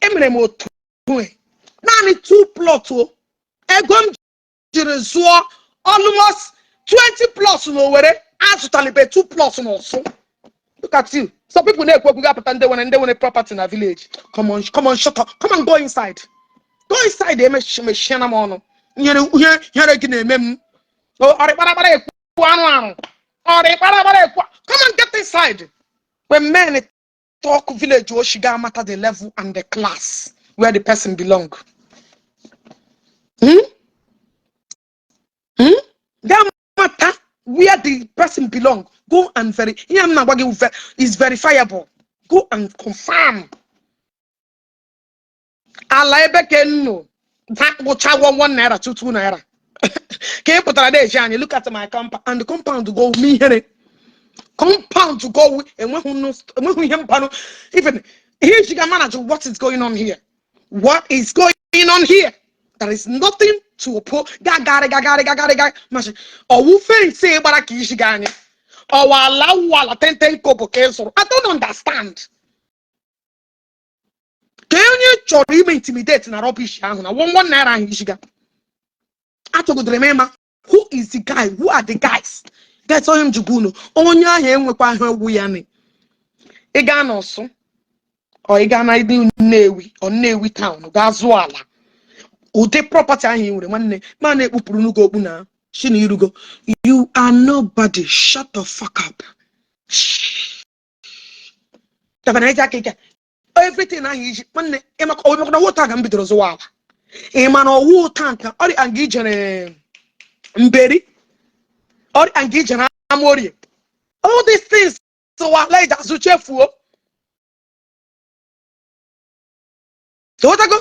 emere m otu e naanị two plot o. Ego m jiri zụọ almost 20 plots na Owerri, azụtalibe two plots na Ọsụ. Look at you. Some people na-ekwu okwu ga-apụta ndị nwere property na village. Come on, come on, shut up. Come on, go inside, go inside. Emechiena m ọnụ. Ihere ihe ihere gị na-eme m. Ọrịkparakpara ekwu anụ arụ, ọrịkparakpara ekwu. Come on, get inside. When men talk village oshi ga amata the level and the class where the person belong. Hmm? Hmm? Ga mata where the person belong. Go and very ihe m na-agwa gị is verifiable. Go and confirm. Ala ebe ke nnu gwụcha 1 naira, 2 naira ka ị pụtara na-eji anyị. Look at my compound and the compound go me ihere. Compound go enweghị enweghị ihe mpanụ. Even ihe iji ga manage what is going on here, what is going on here, there is nothing to oppose. Gagharị gagharị gagharị gagharị masị ọwụ fence gbara ka isi ga anyị ọwa ala wụ ala 10 10 kobo ka ị zụrụ. I don't understand. Ka onye chọrọ ime intimidate na rubbish ahụ na ₦1 ₦1 ahụ ishiga. Achọgodere m ịma who is the guy, who are the guys. Guys, onye m jikwa unu, onye ahụ enwekwa ahụ egwu ya ni. Ị gaa n'Ọsụ, ọ ị gaa na Nnewi, ọ Nnewi town, gaa zụọ ala ụdị property ahụ ị nwere, nwanne ma na-ekpupụrụ nnukwu okpu na shi na irugo. You are nobody. Shut the fuck up. Dabana ije aka ike everything ahụ iji, nwanne, ịmaka ọmaka na wota ka m bidoro zụwa ala. Ị ma na ọwụ ụta nka ọrịa nga ijere mberi, ọrịa nga ijere amorie, all these things zụwa ala iji azụ chefuo. Ịghọtago?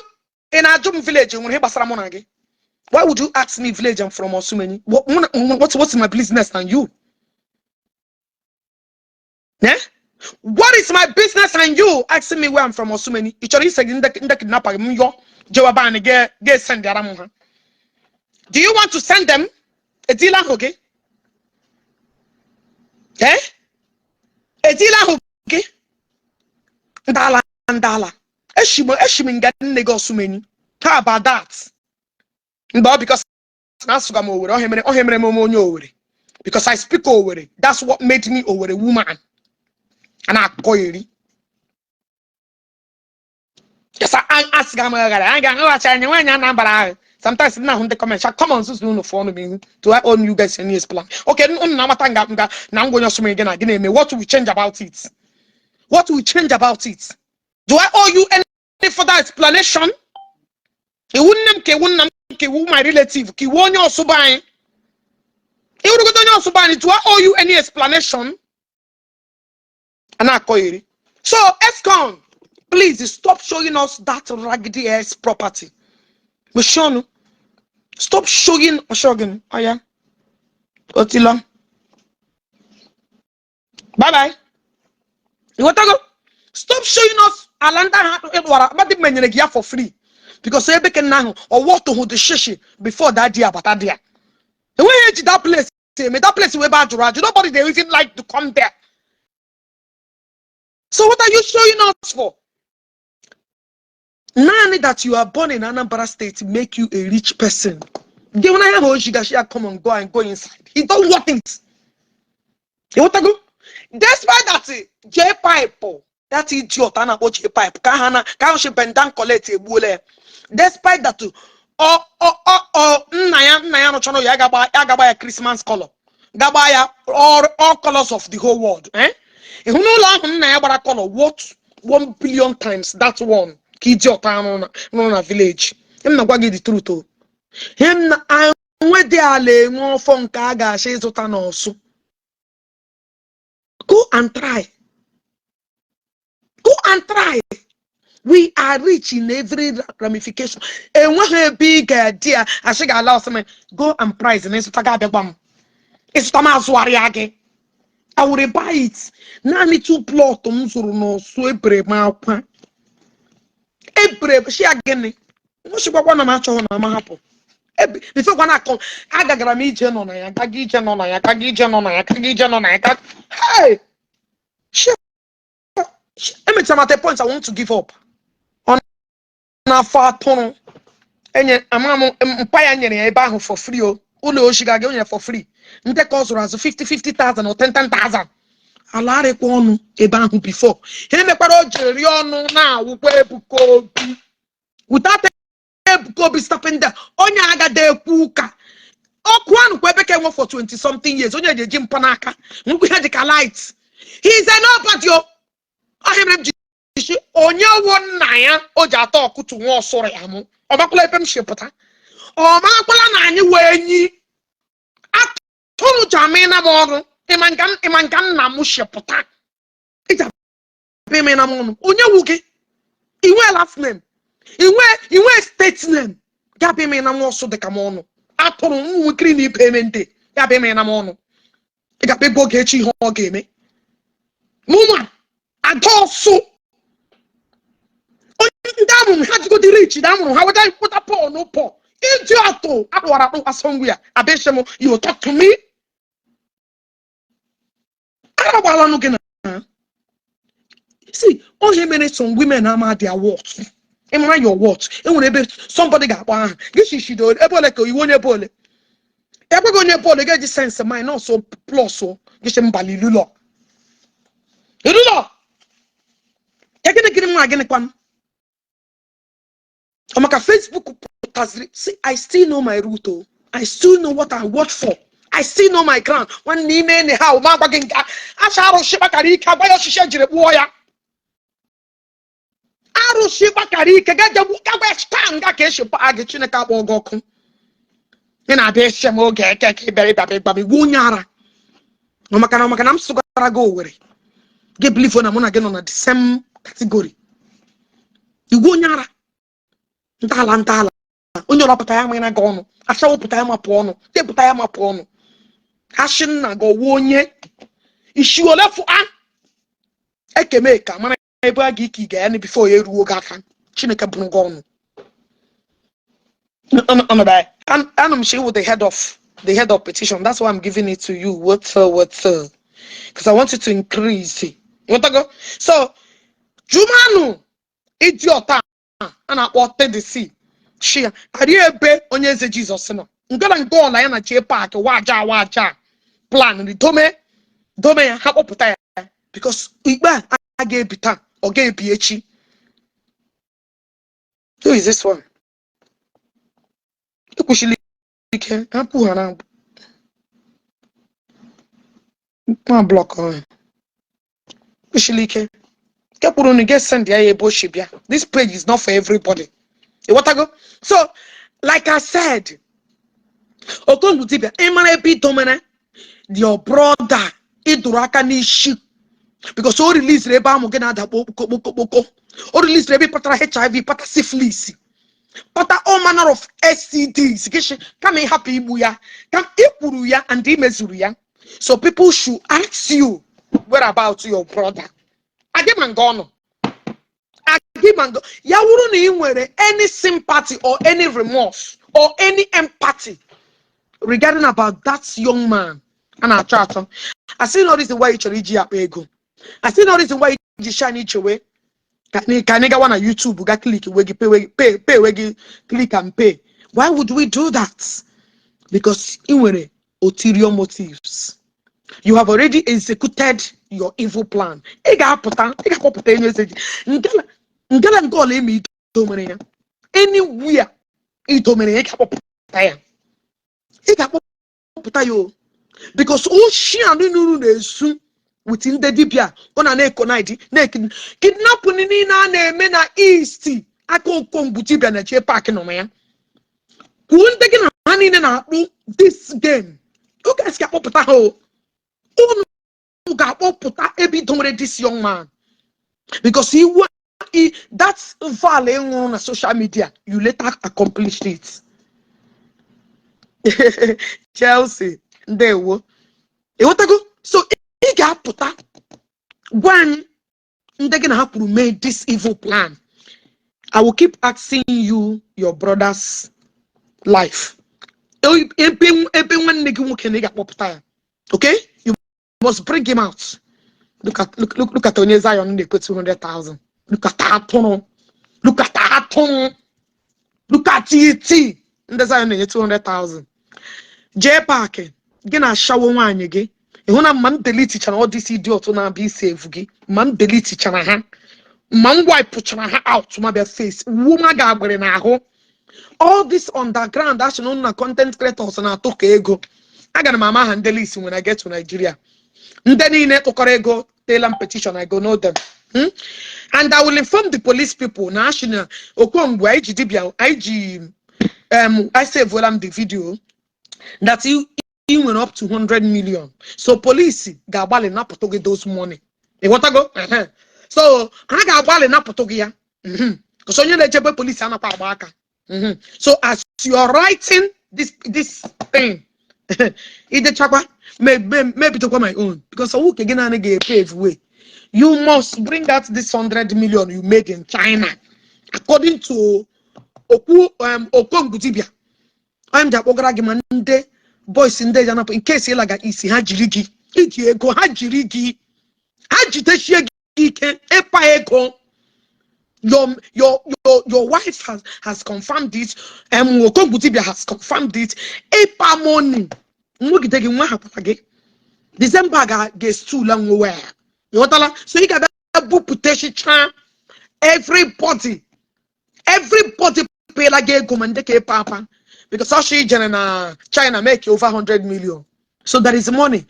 Ị na-ajụ m village nwere ihe gbasara mụ na gị? Why would you ask me village? I'm from Osumenyi. What's my business and you? Eh? What is my business and you asking me where I'm from, Osumenyi? Ị chọrọ ise gị ndị kidnapper m yọ jewa be anyị ga send ara m ha. Do you want to send them? Etila ahụ gị? Eh? Etila ahụ gị? Ndala ndala. Eshim nga nne gị Osumenyi. How about that? Mgbe ọ because na asụga m Owere, ọhịa mere m onye Owere. Because I speak Owere. That's what made me Owere woman. A na-akọ eri. Yes, asịga m aghara. Anyị ga-aghọghachi anya nwaanyị Anambra ahụ. Sometimes nna ahụ ndị comment, come on, sus unu fọnụ m ihu. Do I owe you guys any plan? Okay, unu na-amata nga na ngwa onye Osumenyi gị na gị na-eme. What will change about it? What will change about it? Do I owe you any further explanation? Iwu nne m ka iwu nna m ka iwu my relative ka iwu onye ọsụba anyị. Iwurugodo onye ọsụba anyị, do I owe you any explanation? A na-akọ eri. So, Escon, please stop showing us that raggedy ass property. Mechie ọnụ. Stop showing showing. Oya. Otilo. Bye bye. Ịghọtago? Stop showing us ala ndị ahụ ịdụwara amadị menyere gị ya for free. Because ebe ke nna ahụ ọwọtụhụ the shishi before that day abata there. Enweghị eji that place eme, that place wee ebe a jụrụ ajụ. Nobody dey even like to come there. So what are you showing us for? Naanị that you are born in Anambra State make you a rich person. Gị nwere ya ha ojigashi ya, come on, go and go inside. He don't want it. Ịghọtago? Despite that, J pipe, that idiot a na-akpọ J pipe, ka ha na ka ahụ si bendan collect egbuola ya. Despite that, ọ nna ya rụchara ya gagba ya Christmas color, gagba ya all colors of the whole world. Eh? Ị hụ n'ụlọ ahụ nna ya gbara color worth 1 billion times that one ka idiot ahụ nọ na village. M na-agwa gị the truth o. Ihe m na enwe dị ala enwe ọfọ nke a ga-achọ ịzụta n'Ọsụ. Go and try. Go and try. We are rich in every ramification. Enweghị ebe ị ga-adị ya asị ga-ala ọsọ m. Go and price na ịzụta ga abịa gwa m. Ịzụta m azụgharịa gị. I will buy it. Naanị two plot m zụrụ n'Ọsụ ebere m akwa. Ebere shi ya gịnị? Nwụsịkwakwa na m achọghị na m hapụ. Before gwa na-akọ agagara m ije nọ na ya, gaga ije nọ na ya, gaga ije nọ na ya, gaga ije nọ na ya, gaga. Hey! Emechara m at a point I want to give up. Ọ na-afọ atụrụ enye ama m mpa ya nyere ya ebe ahụ for free o. Ụlọ oshiga gị o nyere for free. Ndị ka ọ zụrụ azụ 50 50,000 or 10 10,000. Ala arịkwa ọnụ ebe ahụ before. Ihe mekwara o jiri rie ọnụ na-awụkwa Ebuka Obi. Without Ebuka Obi stopping there, onye agada ekwu ụka. Ọkụ ahụ kwa ebe ka enwe for 20 something years, onye ji eji mpa n'aka nwekwa ihe dịka light. He is a nobody o. Ọhịa mere m ji shi onye wo nna ya o ji atọ ọkụtụ nwa ọsụrụ ya mụ. Ọ makwala ebe m si pụta. Ọ makwala na anyị wee enyi. Atụrụ ji amịna m ọrụ. Ịma nga nna m si pụta. Iji abịa ịmịna m ọnụ. Onye wu gị? Inwe last name. Inwe state name. Ya bịa ịmịna m ọsụ dịka m ọnụ. Atụrụ nwekiri na ibe eme ndị. Ya bịa ịmịna m ọnụ. Ị ga-abịa ebe oge echi ihe ọ ga-eme. Mụnwa ada ọsụ. Onye ndị amụrụ ha jigodi rich na amụrụ ha weta weta Paul no Paul. Iji atụ akpụwara akpụ somewhere. Abịa m, you talk to me. Ara gbala nụ gị na. See, onye mere some women ama their worth. Ịmara your worth. Enwere ebe somebody ga-akpọ aha gị shishido ebe ole ka iwu onye ebe ole ekweghị onye ebe ole ga-eji sense minus o plus o gị si mbali ilulọ ilulọ ya. Gịnị gịnị nwa gịnị kwanụ? Ọ maka Facebook pụtaziri. See, I still know my route o. I still know what I work for. I still know my ground. Nwanne, ime ene ha ma agwa gị nke acha arụsị kpakara ike agwa ya osisi ejiri kpụọ ya arụsị gbakara ike gaje gagwa ya taa nga ka esi paa gị. Chineke akpọ gị ọkụ. Ị na-abịa esi m oge eke ka ị bịara ịbịa ịgba m igwe onye ara. Ọ maka na m sụgara gị Owere gị believe na mụ na gị nọ na the same category. Igwe onye ara, ntọala ntọala onye ọlọpụta ya manyere gị ọnụ achawụpụta ya mapụ ọnụ depụta ya mapụ ọnụ ashị nna gị ọwụ onye isi ole fụ a ekeme ka mara ebe a ga-ike ga ya na before ya eruo gị aka. Chineke bụrụ gị ọnụ. Anọ m with the head of petition. That's why I'm giving it to you. What, because I want you to increase it. Nghọtago? So Jumanu idiot a a na-akpọ Teddy shi ya arị ebe onye eze Jizọs nọ ngara nke ọla ya na J Park waja waja plan dome dome ya ha kpọpụta ya because ikpe a a ga-ebi taa, ọ ga-ebi echi. Who is this one? Ekwuchila ike hapụ ha na nwa block ọhụrụ. Kwuchila ike nke kwuru na get send ya ebe o si bịa. This page is not for everybody. Ịghọtago? So like I said, Okongwu dibịa, ị mara ebe idomere your brother ịdụrụ aka n'isi because o release ebe amụ gị na-ada kpokokpokokpoko. O release ebe kpatara HIV, kpata syphilis, kpata all manner of STDs. Gịshị kama ịhapụ igbu ya ka ị kwuru ya and ị mezuru ya. So people should ask you where about your brother. Agị ma nga ọ nọ, agị ma nga ya wụrụ na ị nwere any sympathy or any remorse or any empathy regarding about that young man a na-achọ achọ. I see no reason why ị chọrọ iji ya akpa ego. I see no reason why iji shine ichewe ka anyị gawa na YouTube ga click we gị pay pay pay we gị click and pay. Why would we do that? Because ị nwere ulterior motives. You have already executed your evil plan. Ị ga-apụta, ị ga-akpọpụta enye eze gị ngala ngala nke ọla eme idomere ya anywhere idomere ya. Ị ga-akpọpụta ya, ị ga-akpọpụta ya o because oshi anụ nuru na-esu with ndị dibịa ọ na na-ekonidi na kidnapping niile a na-eme na East. Aka Okongwu dibịa na J Park nọ na ya. Kwuo ndị gị na ha niile na-akpụ this game. You guys ga-akpọpụta ha o. Unu ga-akpọpụta ebe idomere this young man because iwu that val ị nwụrụ na social media, you later accomplished it. Chelsea, ndewo. Ịghọtago? So ị ga-apụta gwa anyị ndị gị na ha kwuru mee this evil plan. I will keep asking you your brother's life, ebe ebe nwanne gị nwoke na ị ga-akpọpụta ya. Okay, you must bring him out. Look at look look, look at onye Zion na-ekwe 200,000. Look at atụrụ, look at atụrụ, look at it. Ndị Zion na-enye 200,000. Jee Park gị na-ashawo nwaanyị gị. Ịhụ na mma m delete all this idiot na-abịa isi evu gị, ma m delete chara ha, ma m wipe ha out, ma bịa face wuma ga-agbịrị n'ahụ all this underground asị na content creators na-atụ ka ego. Agara m ama ha ndị list when I get to Nigeria. Ndị niile tụkọrọ ego tela m petition, I go know them. And I will inform the police people na asị na Okongwu anyị ji dibịa anyị ji I save m the video that ị nwere up to 100 million. So police ga-agbalị napụta gị those money. Ịghọtago? Ehe. So ha ga-agbalị napụta gị ya. Because onye na-echebe police anakwa agba aka. So as you are writing this thing, idechakwa mebidokwa my own because ọwụ ke gị naanị ga-pave way. You must bring out this 100 million you made in China according to okwu Okongwu dibịa. Onye m ji akpọgara gị ma ndị boys ndị eji anapụ in case ịlaga isi ha jiri gị iji ego ha jiri gị ha jidechie gị ike ịpa ego. Your wife has confirmed it. Okongwu Dibia has confirmed it. Ịpa money nwegide gị nwa hakwara gị December ga ga-estula nwe. Ịghọtala? So ị ga-abịa bupụta chicha everybody, everybody payla gị ego ma ndị ka ịpa apa, because ọsọ ijere na China make over 100 million, so there is money.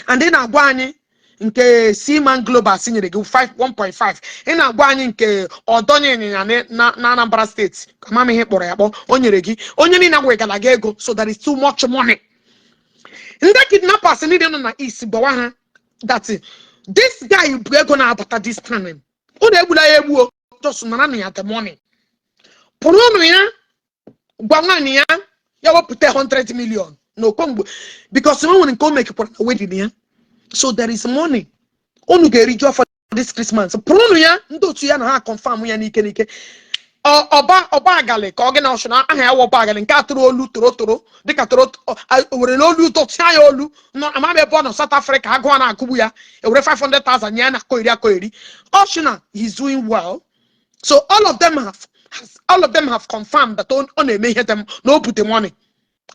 And ị na-agwa anyị nke Seaman Global nyere gị 5 1.5, ị na-agwa anyị nke ọdọnye ịnyịnya na Anambra Steeti, ka ihe kpọrọ ya kpọ o nyere gị, onye niile wegara gị ego. So there is too much money. Ndị kidnappers niile nọ na east, gbawa ha that this guy bụ ego na-abata this time. Unu egbula ya egbuo, just nara na ya the money, pụrụ ụnụ ya, gwa nwaanyị ya ya wepụta 100 million na Okongwu, because o nwere nke o mekekwara na wedding ya. So there is money. Unu ga-eriju afọ this Christmas. Pụrụnụ ya, ndị otu ya na ha confirm ya n'ike n'ike. Ọba ọba agali ka ọ gị na ọchụ na aha ya wụ ọba agali nke atụrụ olu toro toro dịka toro were n'olu dọtịa ya olu nọ amaghị ebe ọ nọ South Africa, agụụ na-akụgbu ya, ewere 500,000 nye ya na akọ iri akọ iri. Ọchụ he's doing well. So all of them have confirmed that ọ na-eme ihe dem na o bute money,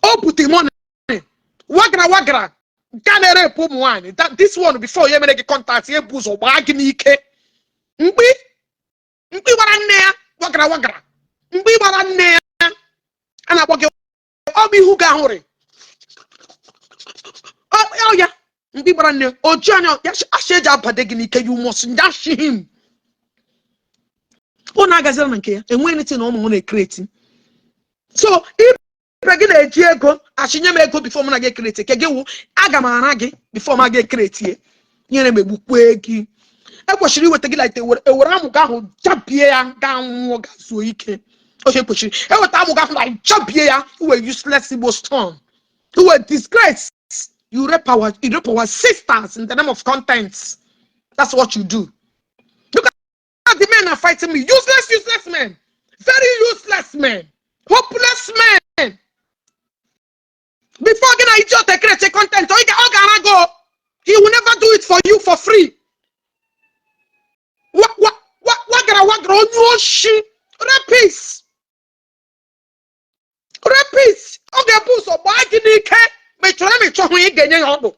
o bute money. Wagara wagara nke a na-erepụ ụmụ nwaanyị, this one, before ya mere gị contact, ya ebu ụzọ gbaa gị n'ike. Mkpi mkpi gbara nne ya, wagara wagara mkpi gbara nne ya, a na-akpọ gị ọ bụ ihu gị ahụrị ọ ya mkpi gbara nne oju anya ya asị eji abade gị n'ike. You must dash him. Ụnụ agazila na nke ya enweghị anything na ụmụ na-ecreate. So ibe gị na-eji ego achịnye m ego before mụ na gị ecreate ke gị wụ aga m ara gị before m aga ecreate. Nyere m egbukwe gị, ekwesịrị iweta gị like ewere amụ gị ahụ jabie ya, gaa nwụọ, ga zuo ike. Oche kwesịrị eweta amụ gị ahụ like jabie ya. Iwe useless Igbo storm, iwe disgrace. You rape our sisters in the name of content. That's what you do. Look at the men are fighting me. Useless, useless men, very useless men, hopeless men. Before gị na idiot create content, ọ ga-ara go. He will never do it for you for free. Wagara wagara onye oshi, rapist, rapist. Ọ ga-ebu ụzọ gbaa gị n'ike ma ị chọrọ ma ị chọghị, ị ga-enye ya ọdụ.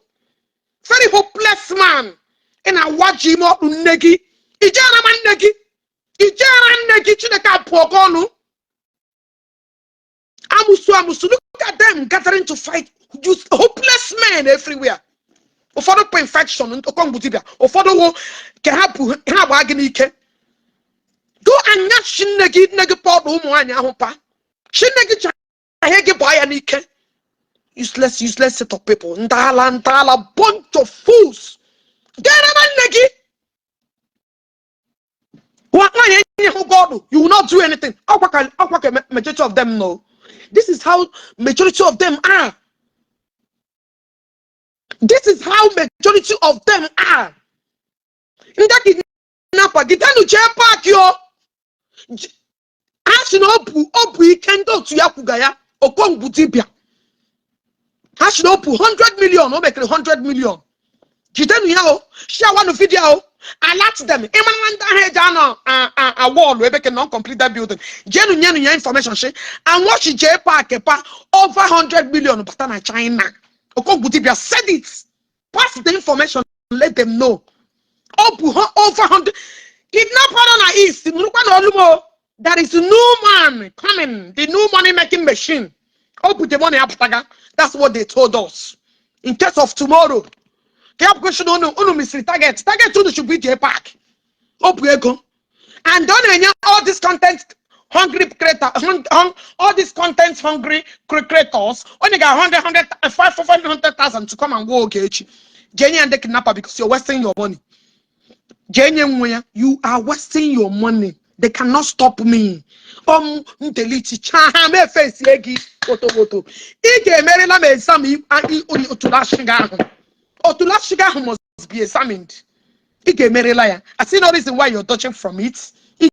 Very hopeless man. Ị na-awaji ime ọkpụ nne gị, ijeara ma nne gị, ijeara nne gị. Chineke apụọ gị ọnụ. Amusu, amusu. Look at them gathering to fight. Just hopeless men everywhere. Ụfọdụ bụ infection Okongwu dibịa, ụfọdụ wụ ka ha bụ ha gbaa gị n'ike. Go and nyachi nne gị, nne gị pọdụ ụmụ nwaanyị ahụ pa chi nne gị ahịa gị gbaa ya n'ike. Useless, useless set of people. Ntaghala ntaghala, bunch of fools. Gara na nne gị nwaanyị enye hụ God, you will not do anything. Ọkwa ka majority of them know. This is how majority of them are. This is how majority of them are. Ndị kidnapper gị ganu jee paaki o. Ha sị na ọ bụ ike ndị otu ya kwuga ya. Okongwu dibịa, ha sị na ọ bụ 100 million, o mekere 100 million. Jidenu ya o, share video o, alert them. Ịmara ndị ahụ eji anọ awọlụ ebe ke non completed building, jenu nyenu ya information shi and watch jee paaki pa over 100 million bata na China. Okongwu dibịa said it. Pass the information, let them know ọ bụ over 100 kidnapper nọ na east. Nụrụkwa na olumo, there is new man coming, the new money making machine. Ọ bụ the money apụtaga. That's what they told us. In case of tomorrow ka ya bụkwesị na unu misiri target, target unu should be J Park. Ọ bụ ego and ọ na-enye all this content hungry creator all these content hungry creators onye ga 100 100 5 500,000 to come and go. Ogechi, jee nye ya ndị kidnapper, because you're wasting your money. Jee nye nwe ya. You are wasting your money. They cannot stop me. M delete cha ha m efesie gị woto. Ị ga-emerela m exam otulashi gị ahụ. Otulashi gị ahụ must be examined. Ị ga-emerela ya. I see no reason why you're dodging from it. Ị